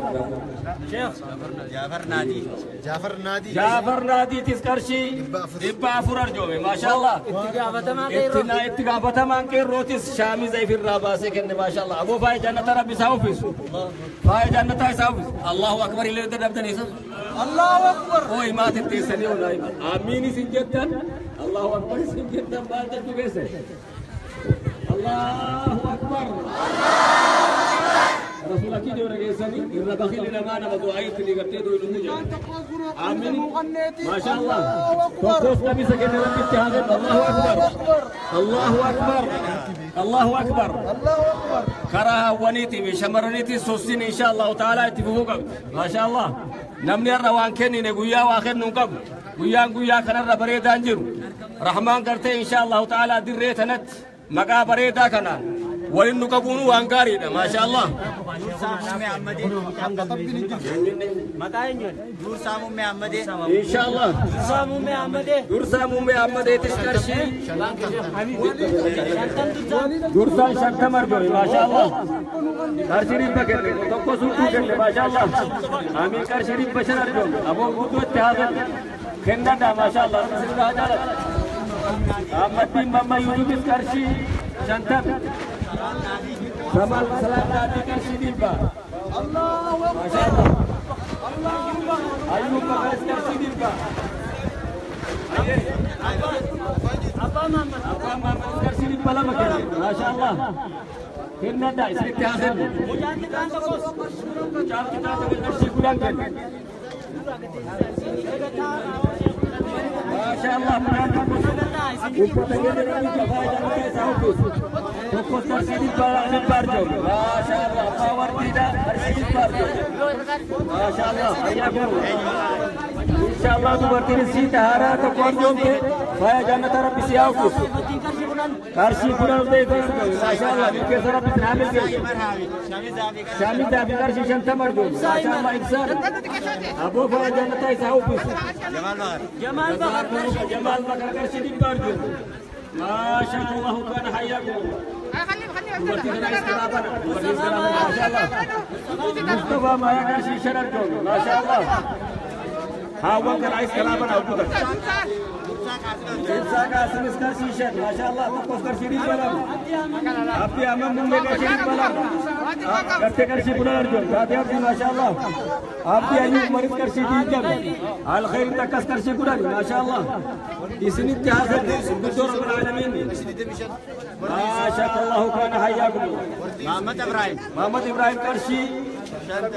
Jaafar Naadii. Jaafar Naadii. Jaafar Naadiitis qarshii 400 arjoome. Maashaallah. Itti gaafatamaan qeerrootis shaamiza ifirraa baasee kenne maashaallah. Aboo faaya jannataa Rabbi isaa uffisu. Faaya jannataa isaa uffisu. Allahu Akbar illee dadhabdanii isa. Allahu Akbar. Ooyi maatiin teessanii olaa hima. Amiin isin jettan. Allahu Akbar isin jettan maal jechuu keessa. Allahu Akbar. Rasuula kii yoo dhageessanii irra bakilli namaa nama du'aa itti ni gartee du'u dhumuu jedha. Amiin. Maashaallah. Tokkos qabisa kenne Rabbitti haa kennu. Allahu Akbar. Allahu Akbar. Allahu Akbar. Karaa hawwaniitii fi shamarraniitii sossiin insha Allahu ta'ala itti fufuu qabdi. Maashaallah. Namni har'a waan kennine guyyaa waa kennuu hin qabu. Guyyaan guyyaa kanarra bareedaan jiru. Rahmaan gartee insha Allahu ta'ala dirree tanatti maqaa bareedaa kanaan waliin nu qabuun waan gaariidha. Maashaallah. Maqaa eenyuun? Dursaa Muummee Ahmadee. Inshaallah. Dursaa Muummee Ahmadee. Dursaa Muummee Ahmadeetis qarshii. Dursaan 50 argame. Maashaallah. Qarshii 100 kenne. Tokko suuquu kenne. Maashaallah. Amiin qarshii 500 argame. Aboo guutuu itti haa kennu. Kennadha maashaallah. Isin haa jaalatu. Ahmaddiin Mamma Yuusufis qarshii 50. Samal Salam Naadii qarshii 100. Maashaallah. Ayyuub Bakaris qarshii 100. Abbaa Mahammad. Abbaa Mahammad qarshii 200 kenne. Maashaallah. Kennadha isinitti haa kennu. Mucaan xiqqaan tokkos. Mucaan xiqqaan tokko qarshii 10 kenne. Maashaallah mucaan tokkos uffata kenne Rabbi faaya jannataa isaa uffisu. Tokkos qarshii 100 arjoome. Maashaallah abbaa wardiidha qarshii 100 arjoome. Maashaallah fayyaa godhu. Inshaallah dubartiin sii taharaa tokko arjoomte faaya jannataa Rabbi si haa uffisu. Qarshii 10 ta'e arjoome. Maashaallah milkeessa Rabbi sin haa milkeessu. Shaamizaa fi qarshii 50 arjoome. Maashaallah ibsaan. Aboo faaya jannataa isaa uffisu. Jamaal Bakar. Jamaal Bakar qarshii 100 arjoome. Maashaallah kana hayyaakum. Dubartii kana iskiraabana. Dubartii iskiraabana maashaallah. Mustafa Maayaa qarshii 5 arjoome. Maashaallah. Haawwan kana iskiraabana hojjetan. Ibsaa Qaasimis qarshii 5. Maashaallah tokkos qarshii 200. Abdii Ahmad Muummee qarshii 200. Gartee qarshii 10 arjoome. Taatee Abdii maashaallah. Abdii Ayyuub Maris qarshii 20. Alkhayri takkas qarshii 10. Maashaallah. Isinitti haa kennu. Guddoo Rabbil Aalamiin. Maashaallahu kana hayyaakum. Mahammad Ibrahim. Mahammad Ibrahim qarshii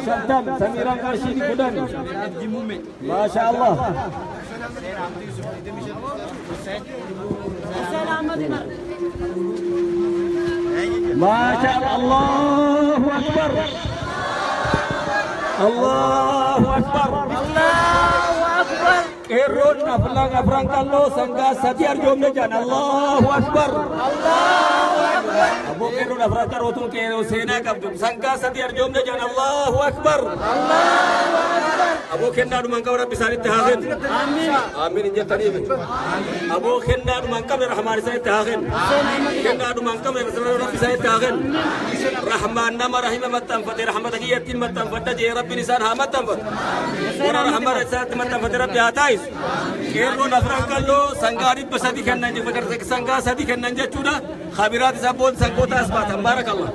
50. Samiiraan qarshii 10. Abdii Muummee. Maashaallah. Hussein Ahmad Umar. Maashaallah. Allahu Akbar. Allahu Akbar. Allahu Akbar. Qeerroon afran afran qalloo sangaa 3 arjoomne jedhan. Allahu Akbar. Allahu Akbar. Aboo qeerroon afran qarootuun qeerroo seenaa qabdu. Sangaa sadi arjoomne jedhan Allahu Akbar. Aboo kennaadhuma hin qabu Rabbi isaanitti haa kennu. Amiin hin jettaniif. Aboo kennaadhuma hin qabne Rahmaan isaanitti haa kennu. Kennaadhuma hin qabne Rabbi isaanitti haa kennu. Rahmaan nama rahima maxxanfate rahmata kiyyattiin maxxanfadha jee Rabbiin isaan haa maxxanfatu. Warra rahmata isaatti maxxanfate Rabbi haa taayisu. Qeerroon afran qalloo sangaa 300 kennan sangaa 3 kennan jechuudha. Khabiraat isaa booda sangoota as baatan baarakallah.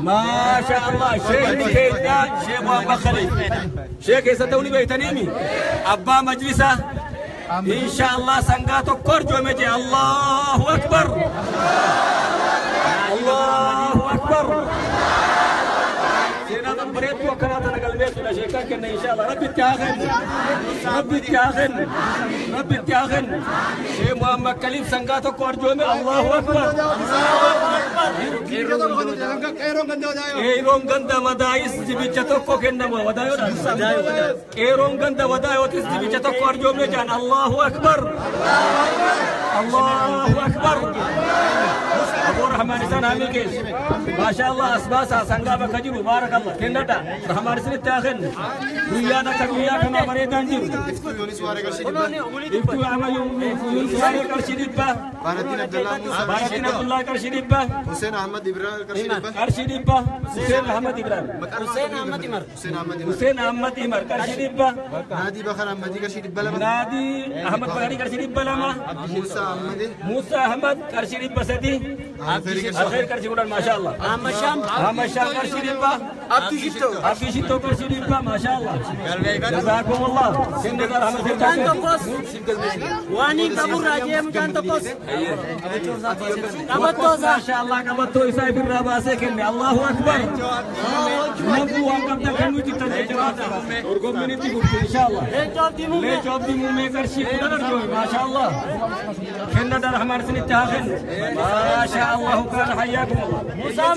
Maasha Allah sheekni keenya Sheekh Muhammad Khaliif. Sheekh keessa ta'uu ni beektaniimi. Abbaa majlisaa insha Allah sangaa tokko arjoome jee Allahu Akbar. Allahu Akbar. Seenaa babbareedduu akkanaa tana galmeessuudha sheekaan kenna insha Allah. Rabbi itti haa kennu. Rabbi itti haa kennu. Rabbi itti haa kennu. Sheekh Muhammad Khaliif sangaa tokko arjoome Allahu Akbar. Qeerroon ganda madaayis jibicha tokko kennama wadaayoodha. Qeerroon ganda wadaayootis jibicha tokko arjoomne jaan Allahu Akbar. Allahu Akbar. Aboo Rahmaan isaan haa milkeessu. Maasha Allah as baasaa sangaa bakka jiru baarakallah kennadha. Rahmaan isinitti haa kennu. Guyyaan akka guyyaa kanaa bareedaan jiru. Iftuu Yuunis Waaree qarshii 100. Baaraddin Abdullaa qarshii 100. Hussein Ahmad Ibrahim qarshii 100. Qarshii 100. Hussein Ahmad Ibrahim. Hussein Ahmad Imar qarshii 100. Naadii Bakar Ahmadii qarshii 200. Naadii Ahmad Bakarii qarshii 200. Musa Ahmad. Musa Ahmad qarshii 300. Alkhair qarshii 10 maasha Allah. Ahmad Sham qarshii 100. Abdi Shitto qarshii 100 maasha Allah. Jazakumullah. Sinna rahmat Mucaan tokkos waan hin qaburraa jee mucaan tokkos qabattoo isaa maasha Allah qabattoo isaa ifirraa baasee kenne Allahu Akbar. Namni waan qabdan kennuu jirtan jechuudha. Dorgommiin itti fufti insha Allah. Leencoo Abdii Muummee. Leencoo Abdii Muummee qarshii 10 arjoome maasha Allah. Kenna Rahmaan isinitti haa kennu. Maasha Allah kaana hayyaakum Allah.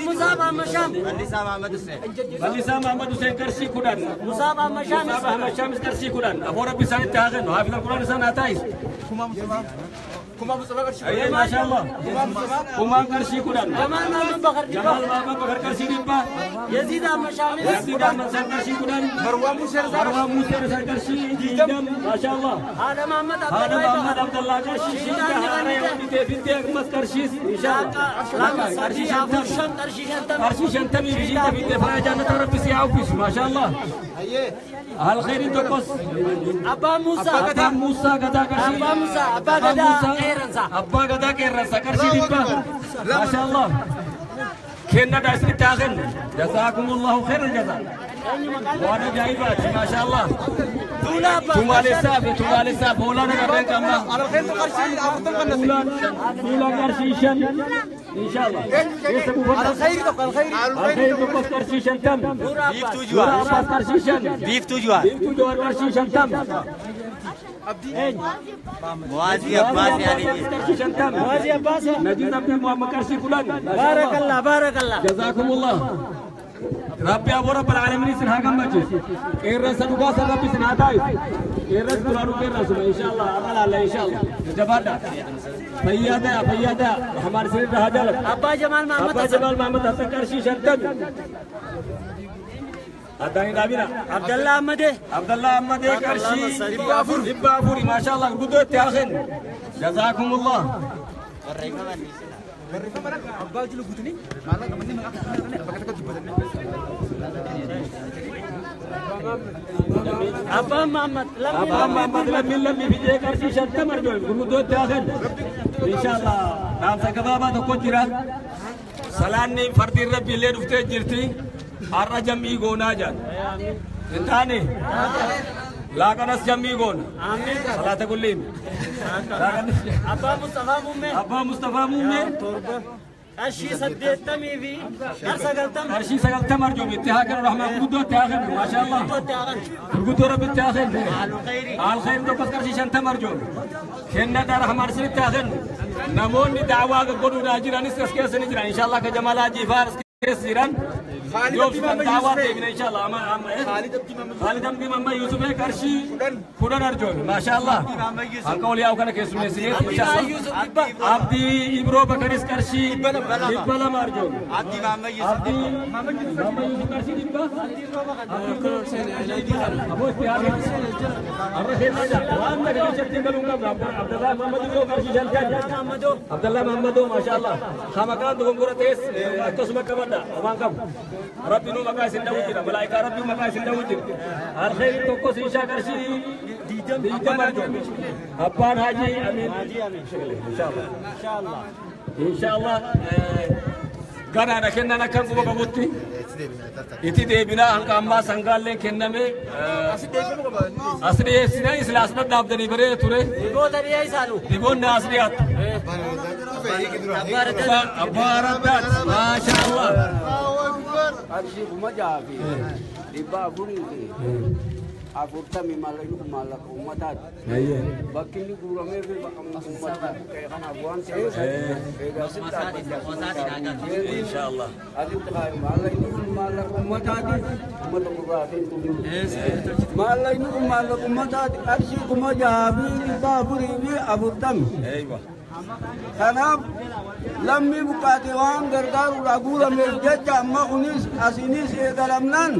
Musaa Ahmad Sham. Ballisaa Mahmad Hussein qarshii 10. Musaa Ahmad Sham. Musaa Ahmad Shaamis qarshii 10. Aboo Rabbi isaanitti haa kennu. Haafizal Quraan isaan haa taayisu. Ayyee maasha Allah. Kumaan qarshii 10. Jamaal Mahmad Bakar 100. Jamaal Mahmad Bakar qarshii 100. Yaziid Ahmad Shaamis. Yaziid Ahmad Sham qarshii 10. Marwaan Musee Risaan qarshii 20. Maasha Allah. Haadha Mahmad Haadha Mahmad Abdullaa. Abdallaa qarshii 5 haaree bitee fittee akkumas qarshiis insha Allah. 2 3 4 5 qarshii 50. Qarshii 50 fi 5 fittee faaya jannata Rabbi si haa uffisu maasha Allah. Alkhayriin tokkos Abbaa Musaa. Abbaa Musaa Gadaa qarshii. Abbaa Musaa Abbaa Gadaa Qeerransaa. Abbaa Gadaa Qeerransaa qarshii 100. Maasha Allah. Kennadha isinitti haa kennu. Jazaakumullahu khairal jazaa. Waan ajaa'ibaati maasha Allah. Duulaa Abbaa. Tumaalessaaf hoolaan agarreen qabna. Duulaa qarshii 5 insha Allah. Keessa buufadha. Alkhayri tokkos qarshii 50. Biiftuu Duulaa Abbaas qarshii 5. Biiftuu Jawaar. Biiftuu Jawaar qarshii 50. Muwaazii Abbaas Yaadii. Qarshii 50. Muwaazii Abbaas. Najiib Abdul Muhammad qarshii 10. Baarakallah baarakallah. Jazakumullah. Rabbi aboo rabbal aalamiin isin haa gammachiisu. Qeerransa dhugaa san Rabbi isin haa taayisu. Qeerransi duraanuu qeerransuma insha Allah amala insha Allah. Jabaadha. Fayyaa ta'a fayyaa ta'a. Rahmaan isin irra haa jaalatu. Abbaa Jamaal Mahmad Abbaa Hasan. Jamaal Mahmad Hasan qarshii 50. Addaan hin dhaabina. Abdallaa Ahmadee. Abdallah Ahmadee qarshii 400 maasha Allah guddoo itti haa kennu. Jazakumullah. Abbaan Mahmad. Lammii Abbaan Mahmad lammiin lammii fidee qarshii 50 arjoome gurguddoo itti haa kennu. Insha Allah dhaamsa gabaabaa tokko jira. Salaanni fardiin Rabbi illee dhuftee jirti. Har'a jammii goonaa jedhan. Hin taane laaqanas jammii goona. Salaata kulliin. Laaqanas Abbaa Mustafaa Muummee. Abbaa Mustafaa Muummee Qarshii 80 fi 90. Qarshii 90 arjoome itti haa kennu Rahmaan gurguddoo itti haa kennu maasha Allah. Itti haa kennu. Gurguddoo Rabbi itti haa kennu. Alkhayri tokkos qarshii 50 arjoome. Kennadha Rahmaan isinitti haa kennu. Namoonni daawaa godhuudhaa jiranis as keessa ni jiran insha Allah ka Jamalaa Jifaar as keessa jiran. Yoo daawwaa deebina inshallah amma amma Khalid Abdi Mamma Yusuf qarshii 10 arjoome maashaallah akka ol yaa'u kana keessummeessinee inshallah Abdi Ibro Bakaris qarshii 200 arjoome Abdi Mamma Yusuf Abdi Mamma Yusuf qarshii 100 Aboo itti hafe arra keessa waan nagaa shakkiin galuun qabna Abdallah Muhammad Ibro qarshii 50 Abdallah Muhammadoo maashaallah hamaqaan dogongora ta'es akkasuma qabadha waan qabu Rabbi nu maqaa isin dhawuu jira malaayikaa Rabbi maqaa isin dhawuu jira alkhayri tokkos inshaa qarshii 20 arjoome abbaan Haji Amin inshallah inshallah ganaadha kennan akkan quba qabutti itti deebinaa hanga ammaa sangaalleen kenname as dhiyeessinee isla as dhadhaabdanii bareeda ture dhiboonni as dhiyaatu abbaa raddaat maashaallah qarshii 6440 maallaqni kun maallaqa uummataati. Bakki inni guuramee fi bakka uummataa kanaaf waan ta'eef egaa sitti dhaabbachaa inshallah asitti kaayu maallaqni kun maallaqa uummataati uummata gurraatiin tufin maallaqni kun maallaqa uummataati qarshii 6440. Kanaaf lammii buqqaate waan gargaaruudhaa guurameef jecha amma kunis asinis eegalamnaan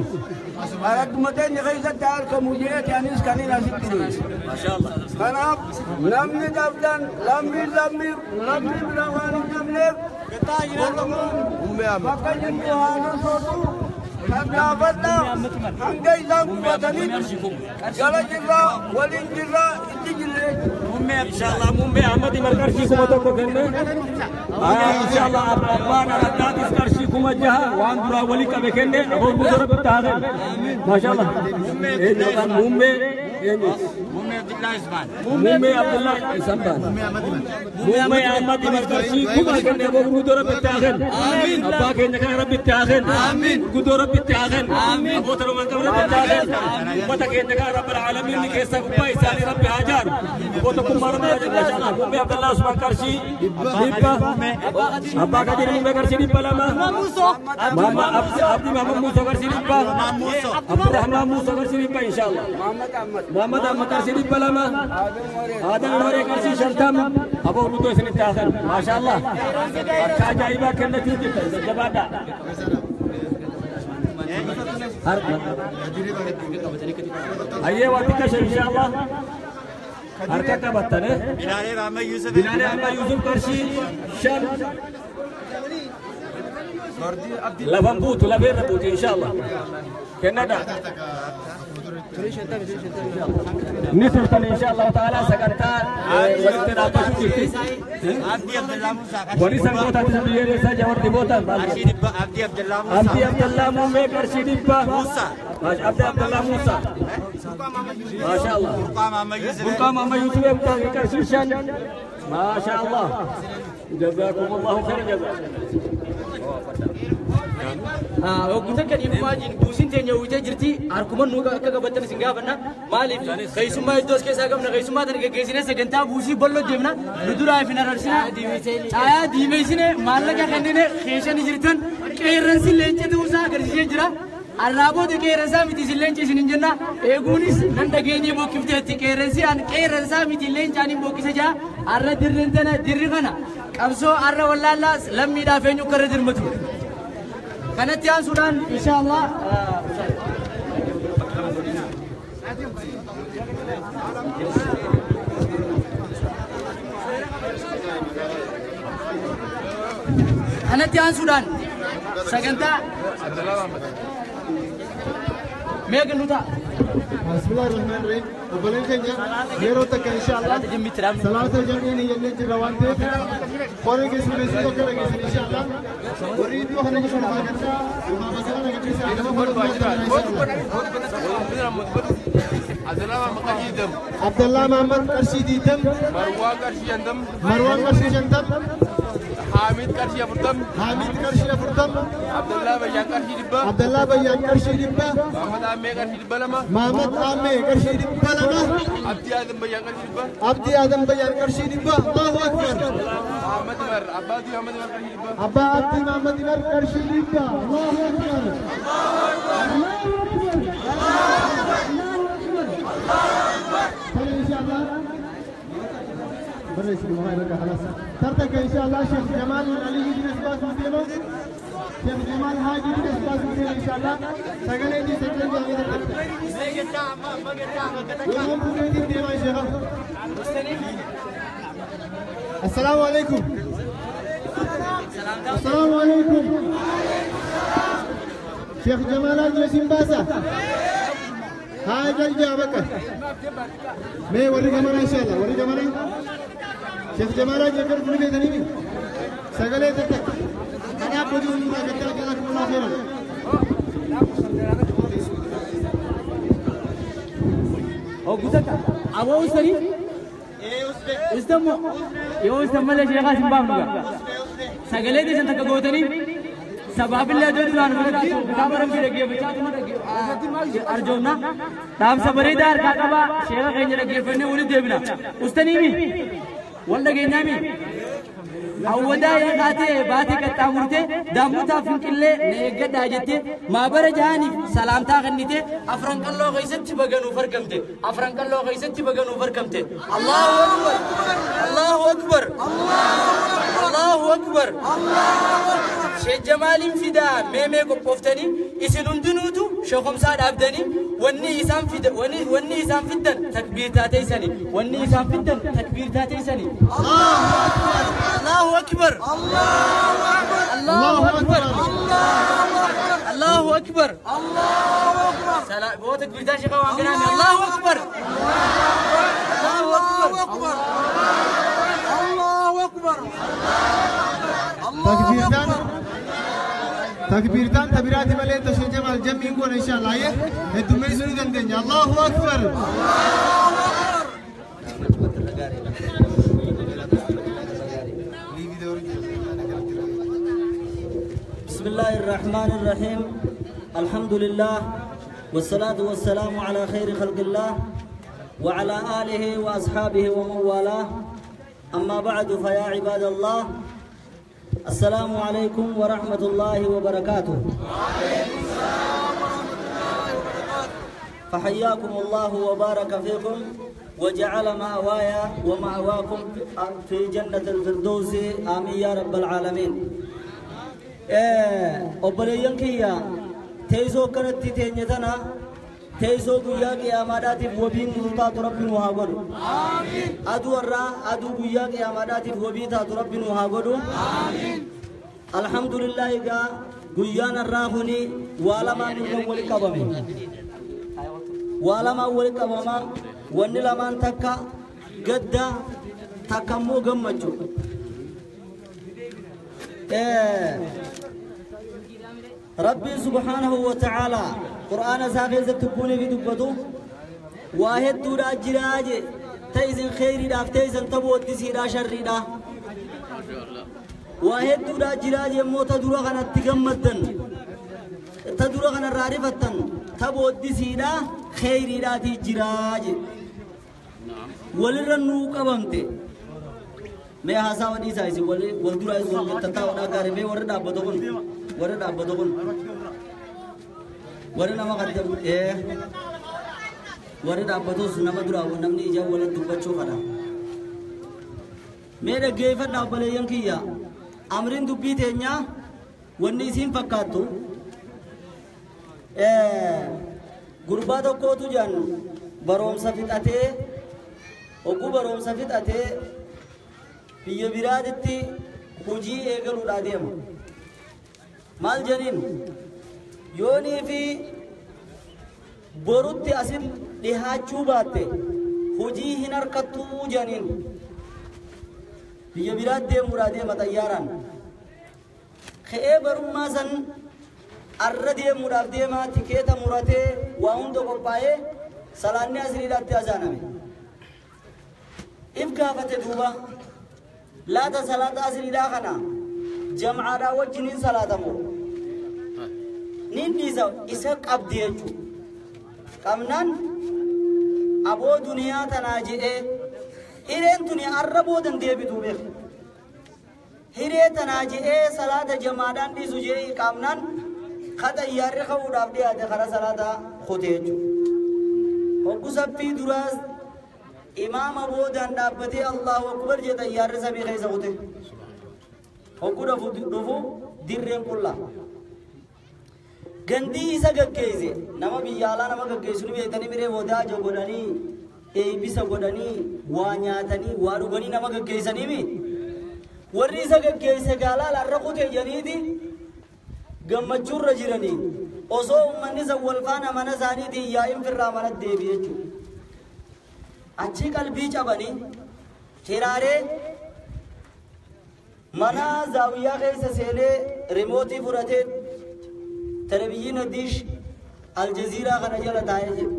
aradduma teenya keessatti argamu jeeti anis kanin asitti dhiyeesse. Kanaaf namni dhabdan lammii lammii lammii bira waan hin qabneef bakka jirtu haa sootu tattaafadha hanga isaan qubatanitti jala jirraa waliin jirraa itti jirre. Inshallah Muummee Ahmad Imar qarshii 1000 kenne. Inshallah abbaan Aradaatis qarshii 6000 waan duraa walii qabe kenne aboo guutuu rabbi taate. Maashaallah. Muummee Muummee Abdullah Ismaan Muummee Abdullah Ismaan Muummee Ahmad Imar qarshii 1000 kenne aboo guutuu rabbi taate. Abbaa keenya kana rabbi taate. Guutuu rabbi taate. Aboo talumaan qabna rabbi taate. Ummata keenya kana rabbil aalamiin ni keessa gubbaa isaanii rabbi haa jaaru. Aboo tokkummaa rabbi haa jaaru. Maashaallah Muummee Abdullah Usmaan qarshii 100 Abbaa Kadir Muummee qarshii 200 Mama Abdi Mama Musa qarshii 100 Abdurrahman Musa qarshii 100 inshallah Muhammad Ahmad qarshii 200 Adam Umar qarshii 50 aboo guutuu isinitti haasan maashaallah akka ajaa'ibaa kennachuu jirtan jajjabaadha. Ayyee waan xiqqashe inshallah harka qabattane Bilaalee Ahmad Yusuf Bilaalee Ahmad Yusuf qarshii 5 lafan buutu lafeerra buutu inshallah kennadha ni turtan inshallah taala sagantaa walitti dhaabbachuu jirti Abdi Abdullah Musa warri sangootaatti biyyeessaa jawar dhibootaan Abdi Abdullah Musa Abdi Abdullah Muummee qarshii 100 Musa Abdi Abdullah Musa maashaallah Burqaa Muhammad Yusuf qarshii 5 maashaallah jazakumullahu khairan jazaa Hoggutan kan imaajiin buusin teenya uwwitee jirti harkuma nu akka qabattan isin gaafanna maaliif keessummaa iddoo as keessaa qabna keessummaa tana geggeessine sagantaa buusii bal'oo deemna nu duraa fi nararsina caayaa diimeessine maallaqa kennine keeshani jirtan qeerransi leenca ta'uusaa agarsiisee jira. Arraaboota qeerransaa miti isin leenca isin hin jenna eeguunis nan dhageenyee bokkifteetti qeerransi an qeerransaa miti leencaan hin bokkisa jaa arra dirreen tana dirri kana qabsoo arra wallaallaa lammiidhaaf eenyu akka irra dirmatu. Kanatti aansuudhaan inshallah kanatti aansuudhaan sagantaa meeqa nu ta'a? Bismillahirrahmanirrahim. Obboleen keenya yeroo takka inshallah salaata jamiin jennee jirra waan ta'eef qoree keessummeessuu tokko dhageessan inshallah warri iddoo kana jiran maagantaa maamasa kana gadhiisaa nama Abdallah Muhammad qarshii 20 Marwaan qarshii 50 Marwaan qarshii 50 Hamid qarshii 40. Hamid qarshii 40. Abdallaa Bayyaan qarshii 100. Abdallaa Bayyaan qarshii 100. Mahamad Ammee qarshii 200. Mahamad Ammee qarshii 200. Abdii Adam Bayyaan qarshii 100. Abdii Adam Bayyaan qarshii 100. Allahu Akbar. Mahamad Umar Abbaa Abdii Mahamad Umar qarshii 100. Abbaa Abdii Mahamad Umar qarshii 100. Allahu Akbar. Allahu Akbar. Allahu Akbar. Tole inshallah. بريش المغايرة خلاص ترتك إن شاء الله شيخ جمال علي يجلس باس مدينة شيخ جمال هاجي يجلس باس مدينة إن شاء الله سجلني دي سجلني السلام عليكم. السلام عليكم. شيخ جمال هاجي سيمباسا هاجي الجابك مي وري جمال إن شاء الله وري جمال شيخ جمال جكر فلي بيدني سغلي تك انا بدو ما كتر جزاكم الله خيرا. او غدك ابو سري استم يو استم له شيخ سيمبام سغلي دي سنتك غوتني سباب الله دوران كتاب ربي رجيه بچاتما ارجونا تام سبريدار كاكبا شيخ خينج رجيه فني ولي ديبنا استنيمي ولا جينامي أودا يا قاتي باتي كتامورته داموتا فينكله نيجد أجته ما برجاني سلامتا غنيته أفرانك الله غيست بجنو فركمته أفرانك الله غيست بجنو فركمته. الله أكبر الله أكبر الله أكبر. شيخ جمال فدا ميمي قفتني إسنون دنوتو شيخ مساعد عبدني وني إسام فدا وني إسام فدا تكبير تاتي سني وني إسام فدا تكبير تاتي سني. الله أكبر الله أكبر الله أكبر الله أكبر. سلام هو تكبير تاتي شيخ الله أكبر الله أكبر الله أكبر. تكبيرتان تكبيرتان تبراتي ملين تشيخ جمال جميع يكون إن شاء الله يه الدمي سوني دندن. الله أكبر. بسم الله الرحمن الرحيم. الحمد لله والصلاة والسلام على خير خلق الله وعلى آله وأصحابه ومن والاه. أما بعد فيا عباد الله السلام عليكم ورحمة الله وبركاته. وعليكم السلام ورحمة الله وبركاته. فحياكم الله وبارك فيكم وجعل مأوايا ومأواكم في جنة الفردوس آمين يا رب العالمين. obboleeyyan kiyya teessoo kanatti teenye tana teessoo guyyaa qiyaamaadhaatiif wabiin nu taatu rabbi nu haa godhu. Aduu irraa aduu guyyaa qiyaamaadhaatiif wabii taatu rabbi nu haa godhu. Alhamdulillah egaa guyyaan irraa kuni waa lamaan irra wal qabame. Waa lamaan wal qabama wanni lamaan takka gadda takka immoo gammachuu. ربي سبحانه وتعالى قرآن ساخيز تكوني في دبته واحد دورا جراج تيزن خيري داف تيزن تبوت تسيرا شري دا واحد دورا جراج موت دورا خنا تجمدن تدورا خنا رارفتن تبوت تسيرا خيري دا تي جراج ولرنو قبمته mee haasawa dhiisaa isin wal dura wal tattaa'uudhaa gaarii mee warri dhaabbatu kun warri dhaabbatu kun warri nama kadda warri dhaabbatus nama dura namni ijaan wal dubbachuu fadha mee dhaggeeffadhaa obboleeyyan kiyya amriin dubbii teenyaa wanni isiin fakkaattu gurbaa tokkootu jaan baroomsa fixatee oguu baroomsa fixatee biyya biraatitti hojii eegaluudhaa deema. Maal janiin yoonii fi borutti asin dhihaachuu baatte hojii hin harkattuu janiin biyya biraat deemuudhaa deema xayyaaraan. Ka'ee barummaa san arra deemuudhaaf deema tikeeta muratee waa hunda qophaa'ee salaanni asiriidhaatti azaaname. If gaafate duuba laata salaata asiriidhaa kana Jam'aadhaa wajjiniin salaatamu nin dhiisa isa qabdi jechuu qabnaan aboo duniyaa tanaa je'ee hireen tuni arra boodan deebituu beek hiree tanaa je'ee salaata jamaadhaan dhiisu je'ee iqaamnaan ka xayyaarri ka'uudhaaf dhiyaate kara salaata kute jechuu hoggu saffii duraas imaama boodaan dhaabbatee Allahu akbar jee xayyaarri samii keessa kute hoggu dhufu dirreen qullaa gandii isa gaggeesse nama biyya alaa nama gaggeessu ni beektanii miree wadaaja godhanii eebbisa godhanii waa nyaatanii waa dhuganii nama gaggeessanii mi warri isa gaggeesse gaalaa larra kutee janiiti gammachuurra jiranii osoo uummanni san wal faana mana isaaniitiin yaa'in firraa mana deebi'e jechuudha. Achi qalbii cabanii hiraaree mana zaawiyyaa keessa seenee rimootii fudhatee televizyiina diish aljaziiraa kana jala taa'ee jira.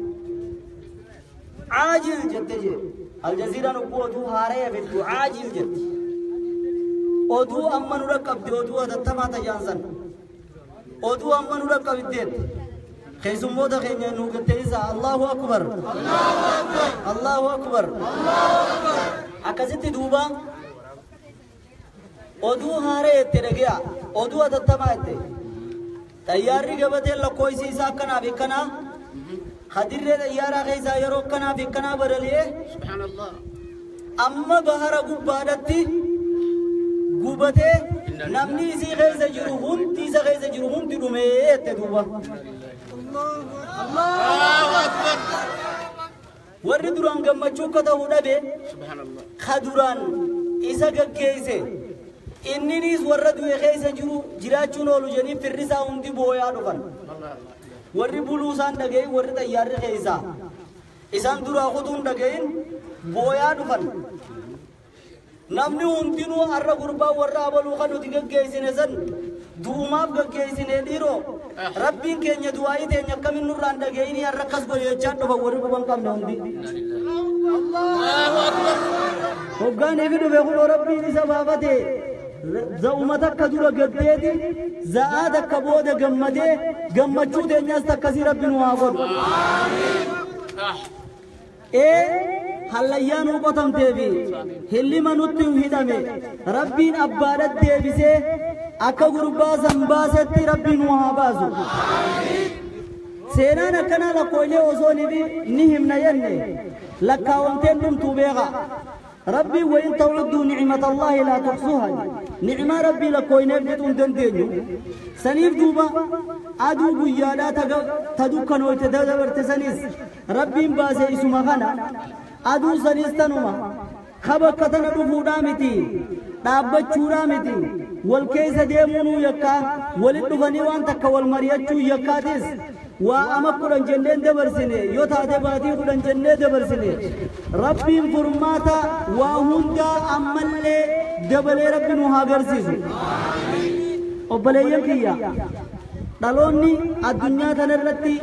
Caajil jette jee aljaziiraan obbuu oduu haaree hafettu caajil jetti. Oduu amma nu dhaqqabde oduu hatattamaa tajaansan. Oduu amma nu dhaqqabdeetti. Keessummoota keenya nu gatteessa Allahu akbar. Allahu akbar. Akkasitti duuba oduu haaree jette dhagi'a oduu hatattamaa jette. Xayyaarri gabatee lakkoofsi isaa akkanaa fi akkanaa hadirree xayyaaraa keessaa yeroo akkanaa fi akkanaa badali'ee amma bahara gubbaadhatti gubatee namni isii keessa jiru hundi isa keessa jiru hundi dhumee jette duuba. Warri duraan gammachuu akka ta'uu dhabe ka duraan isa gaggeesse inninis warra du'e keessa jiru jiraachuun oolu jedhanii firri isaa hundi booyaa dhufan. Warri buluu isaan dhagahin warri xayyaarri keessaa isaan duraa kutuun dhagahin booyaa dhufan. Namni hundinuu har'a gurbaa warra abaluu kan nuti gaggeessine san du'umaaf gaggeessine dhiiroo rabbiin keenya du'aayii teenya akkamiin nurraan dhaga'inii har'a akkas godhe jechaa dhufan warri quban qabne hundi. Hoggaan ifi dhufe kunoo rabbiin isa baafate za'uma takka dura gaddeeti za'aa takka booda gammadee gammachuu teenyaas takkasii rabbi nu haa godhu. Ee hallayyaa nuu qotamtee fi hillima nutti hidhame rabbiin abbaadhat deebisee akka gurbaa san baasetti rabbiin nu haa baasu. Seenaan akkanaa lakkoolee osoo ni himna jenne lakkaawamteen dhumtuu beeka. ربي وإن تعدوا نعمة الله لا تحصوها نعمة ربي لكوين بدون دندنيو سنيف دوبا أدو بيالا تدوكن وتدبر تسنيس ربي باسي اسمه غنا أدو سنيس تنوما خبكتنا دفودامتي dhaabbachuudhaa miti wal keessa deemuunuu yakkaa walitti dhufanii waan takka wal mari'achuu yakkaatis waa ama 10 jenneen dabarsine yoo taate baatii 10 jennee dabarsine rabbiin furmaata waa hundaa ammallee dabalee rabbi nu haa agarsiisu. Obboleeyyan kiyya dhaloonni addunyaa tanarratti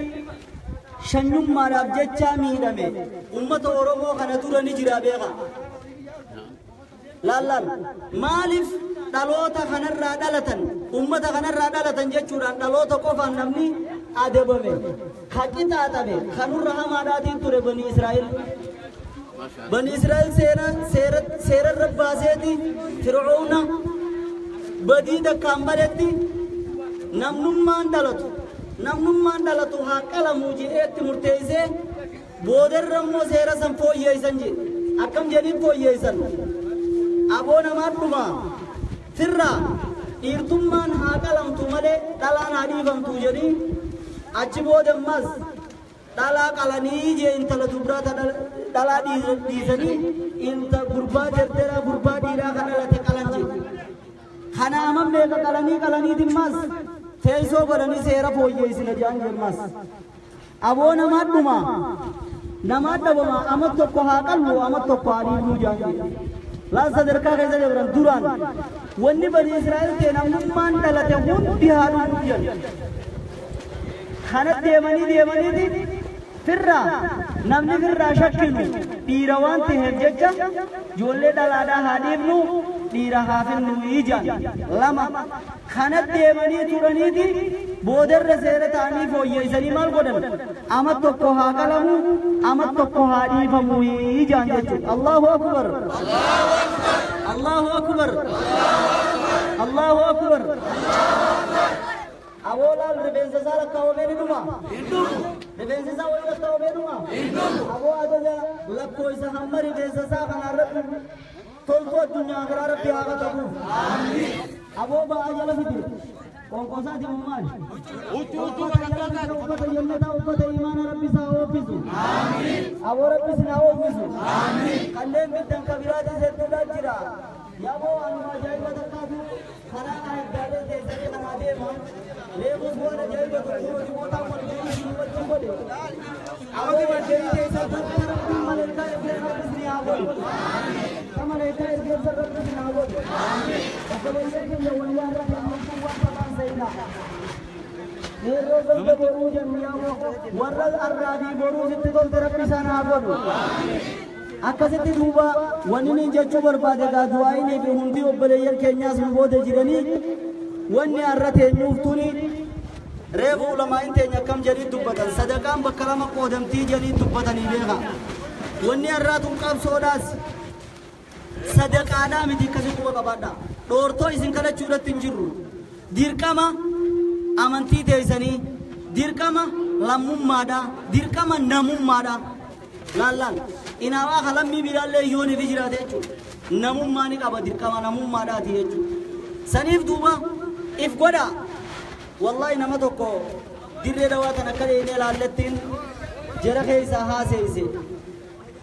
shanyummaadhaaf jecha miidhame ummata Oromoo kana dura ni jira beeka. Laallaan maaliif dhaloota kanarraa dhalatan ummata kanarraa dhalatan jechuudhaan dhaloota qofaan namni adabame ka qixaaxame kanurra hamaadhaatiin ture bani Israa'el. Bani Israa'el seerarra baaseeti Fir'aawna badii takkaan maletti namnummaan dhalatu haa qalamuu jedheetti murteessee boodarra immoo seera san fooyyeessan jedhe akkam jedhiin fooyyeessan. Aboo namaa dhuma firraa dhiirtummaan haa qalamtu malee dhalaan haa dhiifamtu jedhii achi booda ammas dhalaa qalanii jee intala dubraa dhalaa dhiisanii inta gurbaa derderaa gurbaa dhiiraa kan dhalate qalan jedhe. Kana amma meeqa qalanii qalaniitimmas teessoo godhanii seera fooyyeessina jedhan jemmas. Aboo namaa dhuma namaa dhabama ama tokko haa qallu ama tokko haa dhiifnu jedhan jedhe. Laan sadarkaa keessa dabran duraan wanni bani Israa'el ta'e namnummaan dhalate hundi haa dhumu jedhan. Kana deemanii deemaniiti firraa namni firraa shakkinu dhiira waan ta'eef jecha ijoollee dhalaadhaa haa dhiifnu Dhiira haa fillu ijaan lama kana deemanii turaniiti boodarra seera ta'anii fooyyeessanii maal godhan ama tokko haa qalamu ama tokko haa dhiifamu ijaan jechuudha. Allahu akbar, Allahu akbar, Allahu akbar. Aboolaan rifeensa isaa lakkaawamee ni dhuma. Rifeensi isaa wayii lakkaawamee dhuma. Aboo ajaja lakkoo isa hamma rifeensa isaa kanarratti toltuu addunyaa karaa Rabbi haa qaqqabuuf. Aboo ba'aa jala fide. Qoonqoosaati moo maali? Uffata jannataa, uffata imaana Rabbi isaa ooffisu. Aboo Rabbi isin haa ooffisu. Kanneen biddan kabiraatis hedduudhaan jira. Yaaboo anuma ajaa'iba takkaatu karaa addaalee teessanii kanaa deema. Reebus waan ajaa'iba tokko dhimmoota wal ga'ii isin wajjin godhe. Aboo wal ga'ii keessaa takka Rabbiin maleekaa ergee Rabbi isin haa godhu. Maleekaa ergee Rabbi isin haa godhu. Obboleeyyan keenya wayyaa irraa gammachuu waan qabaan seenaa. Yeroo ganda boruu jennu yaaboo warra arraa fi boruu sitti tolte Rabbi isaan haa godhu. Akkasitti duuba wanni niin jechuu barbaade gaa du'aa'inii fi hundi obboleeyyan keenyaas nu booda jiranii wanni har'a teenyuuf tuni reefu ulamaa'in teenya akkam jedhii dubbatan sadaqaan bakka lama qoodamtii jedhii dubbatanii beeka. Wanni har'aa tun qabsoodhaas sadaqaadhaa miti akkasii quba qabaadha. Dhoortoo isin kadhachuudhatti hin jirru. Dirqama amantii teessanii, dirqama lammummaadha, dirqama namummaadha. Laal inaawaa kalammii biraallee yoon fi jiraate jechuudha. Namummaa ni qaba dirqama namummaadhaati jechuudha. Saniif duuba if godha. Wallaahi nama tokko dirree dawaa kan akka dheenee laallettiin jara keessaa haaseesse.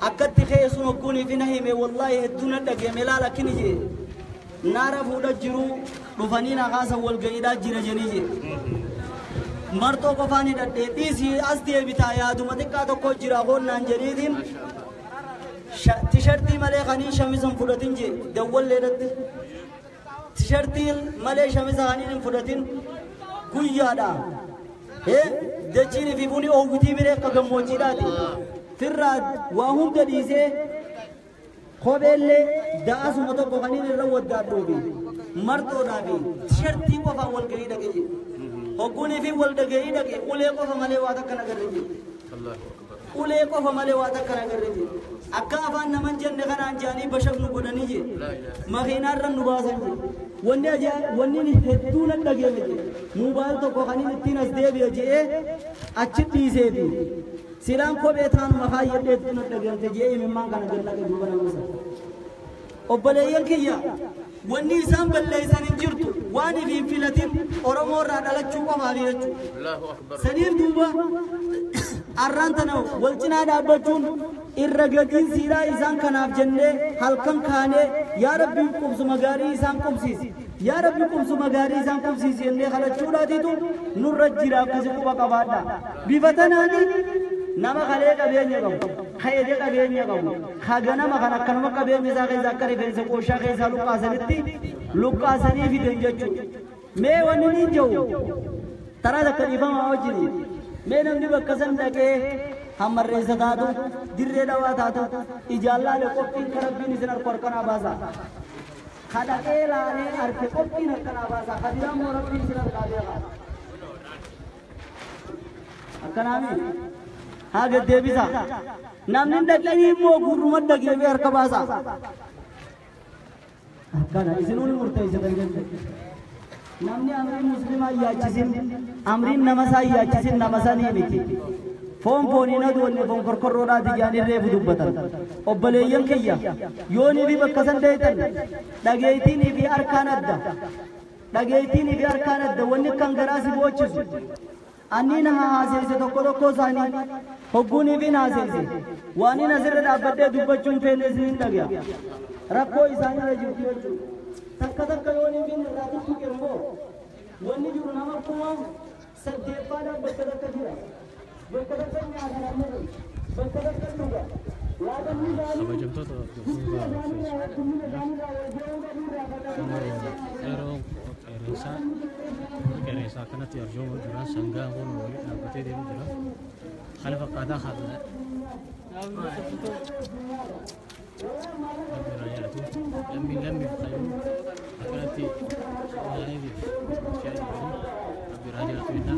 Akkatti keessuun hogguunii fi na hime wallaahi hedduu na dhageeme laal akkini jee. Naara fuudha jiru dhufanii na kaasan wal ga'iidhaa jira jedhanii jee. Martoo qofaan hidhadhee dhiisii as deebitaa yaaduma xiqqaa tokko jira hoonnaan jedhiitiin tishartii malee kaniin shamisa hin fudhatin jee dawwalleedhatti. Tishartii malee shamisa kaniin hin fudhatin guyyaadha. Dachiin fi buni oowwitii miree akka gammoojjiidhaati. Firraa waa hunda dhiisee kopheellee da'asuma tokko kaniin irra waddaadhuufi martoodhaa fi tishartii qofaan wal ga'ii dhaqe jee. Hogguunii fi wal dhaga'ii dhaqe ulee qofa malee waa takka nagarre jee. Ulee qofa malee waa takka nagarre jee. Akka afaan naman jenne kanaan jaanii bashaqnu godhanii jee. Makiinaarra nu baasan jee. Wanni ajaa wanni hedduu na dhageeme jee. Moobaayil tokko kaniin ittiin as deebi'e jee achi dhiiseefi. Silaan kophee taanuma kaayyadhee hedduu na dhageemte jee imimmaan kana gad naqe duuba nama sana. Obboleeyyan kiyya wanni isaan balleessan hin jirtu waan if hin filatin Oromoo irraa dhalachuu qofaaf jechuudha. Saniif duuba arraan tana wal cinaa dhaabbachuun irra gadiin siiraa isaan kanaaf jennee halkan kaanee yaa Rabbi qubsuma gaarii isaan qubsiisi. Yaa Rabbi qubsuma gaarii isaan qubsiisi jennee kadhachuudhaatiitu nurra jira akkasi quba qabaadha. Bifa tanaani nama kalee qabeenya qabu, kaedee qabeenya qabu, ka ganama kan akkanuma qabeenya isaa keessa akka rifeensa qooshaa keessaa luqqaasanitti luqqaasanii fidan jechuudha. Mee wanni niin jiru taraa takka dhiifamaa wajjin mee namni bakka san dhaqee hammarreessa taatu dirree dhawaa taatu ijaan laale qophiin ka Rabbiin isin harku harkanaa baasa. Ka dhaqee laalee harke qophiin harkanaa baasa. Ka biraa immoo Rabbiin isin harkaa beeka. Akkanaami haa gaddeebisa. Namni dhaqanii immoo gurruma dhageemee harka baasa. Akkana isinuu ni murteessitan jechuudha. Namni amriin muslimaa yaachisin amriin nama isaa yaachisin nama sanii miti. Foon fooniin aduwanne foon korkorroodhaati jaanii reefu dubbatan. Obboleeyyan kiyya yoonii fi bakka san deetan dhageettiinii fi harkaan adda. Dhageettiinii fi harkaan adda wanni kan garaa si boochisu. Anni na haaseesse tokko tokko isaanii hogguunii fi haaseesse. Waan inni asirra dhaabbadhee dubbachuun feene isiniin dhagaya. Rakkoo isaanii irra jirtu jechuudha. Takka takka yoonii fi irraa tuttuqe immoo wanni jiru nama kuma saddeeffaadhaan bakka takka jira. Bakka takka nyaata namni kun bakka takka dhuga. Laatanni isaanii Kabajamtoota hordoftoota yeroo qeerransaa qeerransaa kanatti arjooma jira sangaan kun waliin dhaabbatee deemu jira. Kana fakkaataa haala. Rabbi irraa jaalatu. Lammiin lammiif qayyuu akkanatti isaaniitiif shaayii dhiibanii Rabbi irraa jaalatu jenna.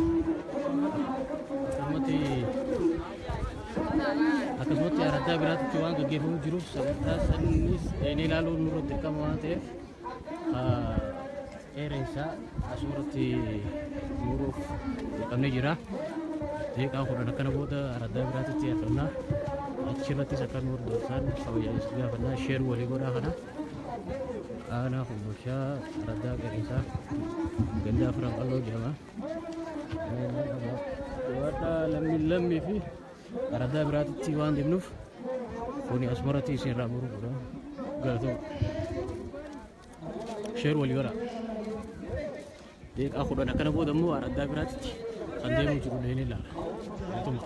Akkasumatti araddaa biraatti waan gaggeeffamu jiruuf sagantaa sannis dhaqnee ilaaluun nurratti dirqama waan ta'eef qeerransaa asumarratti muruuf dirqamnee jira. Daqiiqaa 10 akkana booda araddaa biraatti argamna. Achirrattis akka nu hordoftan kabajaan gaafannaa share walii godhaa kana. Aanaa Kombolchaa araddaa qeerransaa ganda afran qalloo jedhama. Jabaadhaa lammiin lammii fi araddaa biraatti waan deemnuuf kuni asumarratti isin irraa muruu godha. Galatoo. Share walii godhaa. Daqiiqaa 10 akkana booda immoo araddaa biraatti kan deemu jiru ni ilaala. Galatuma.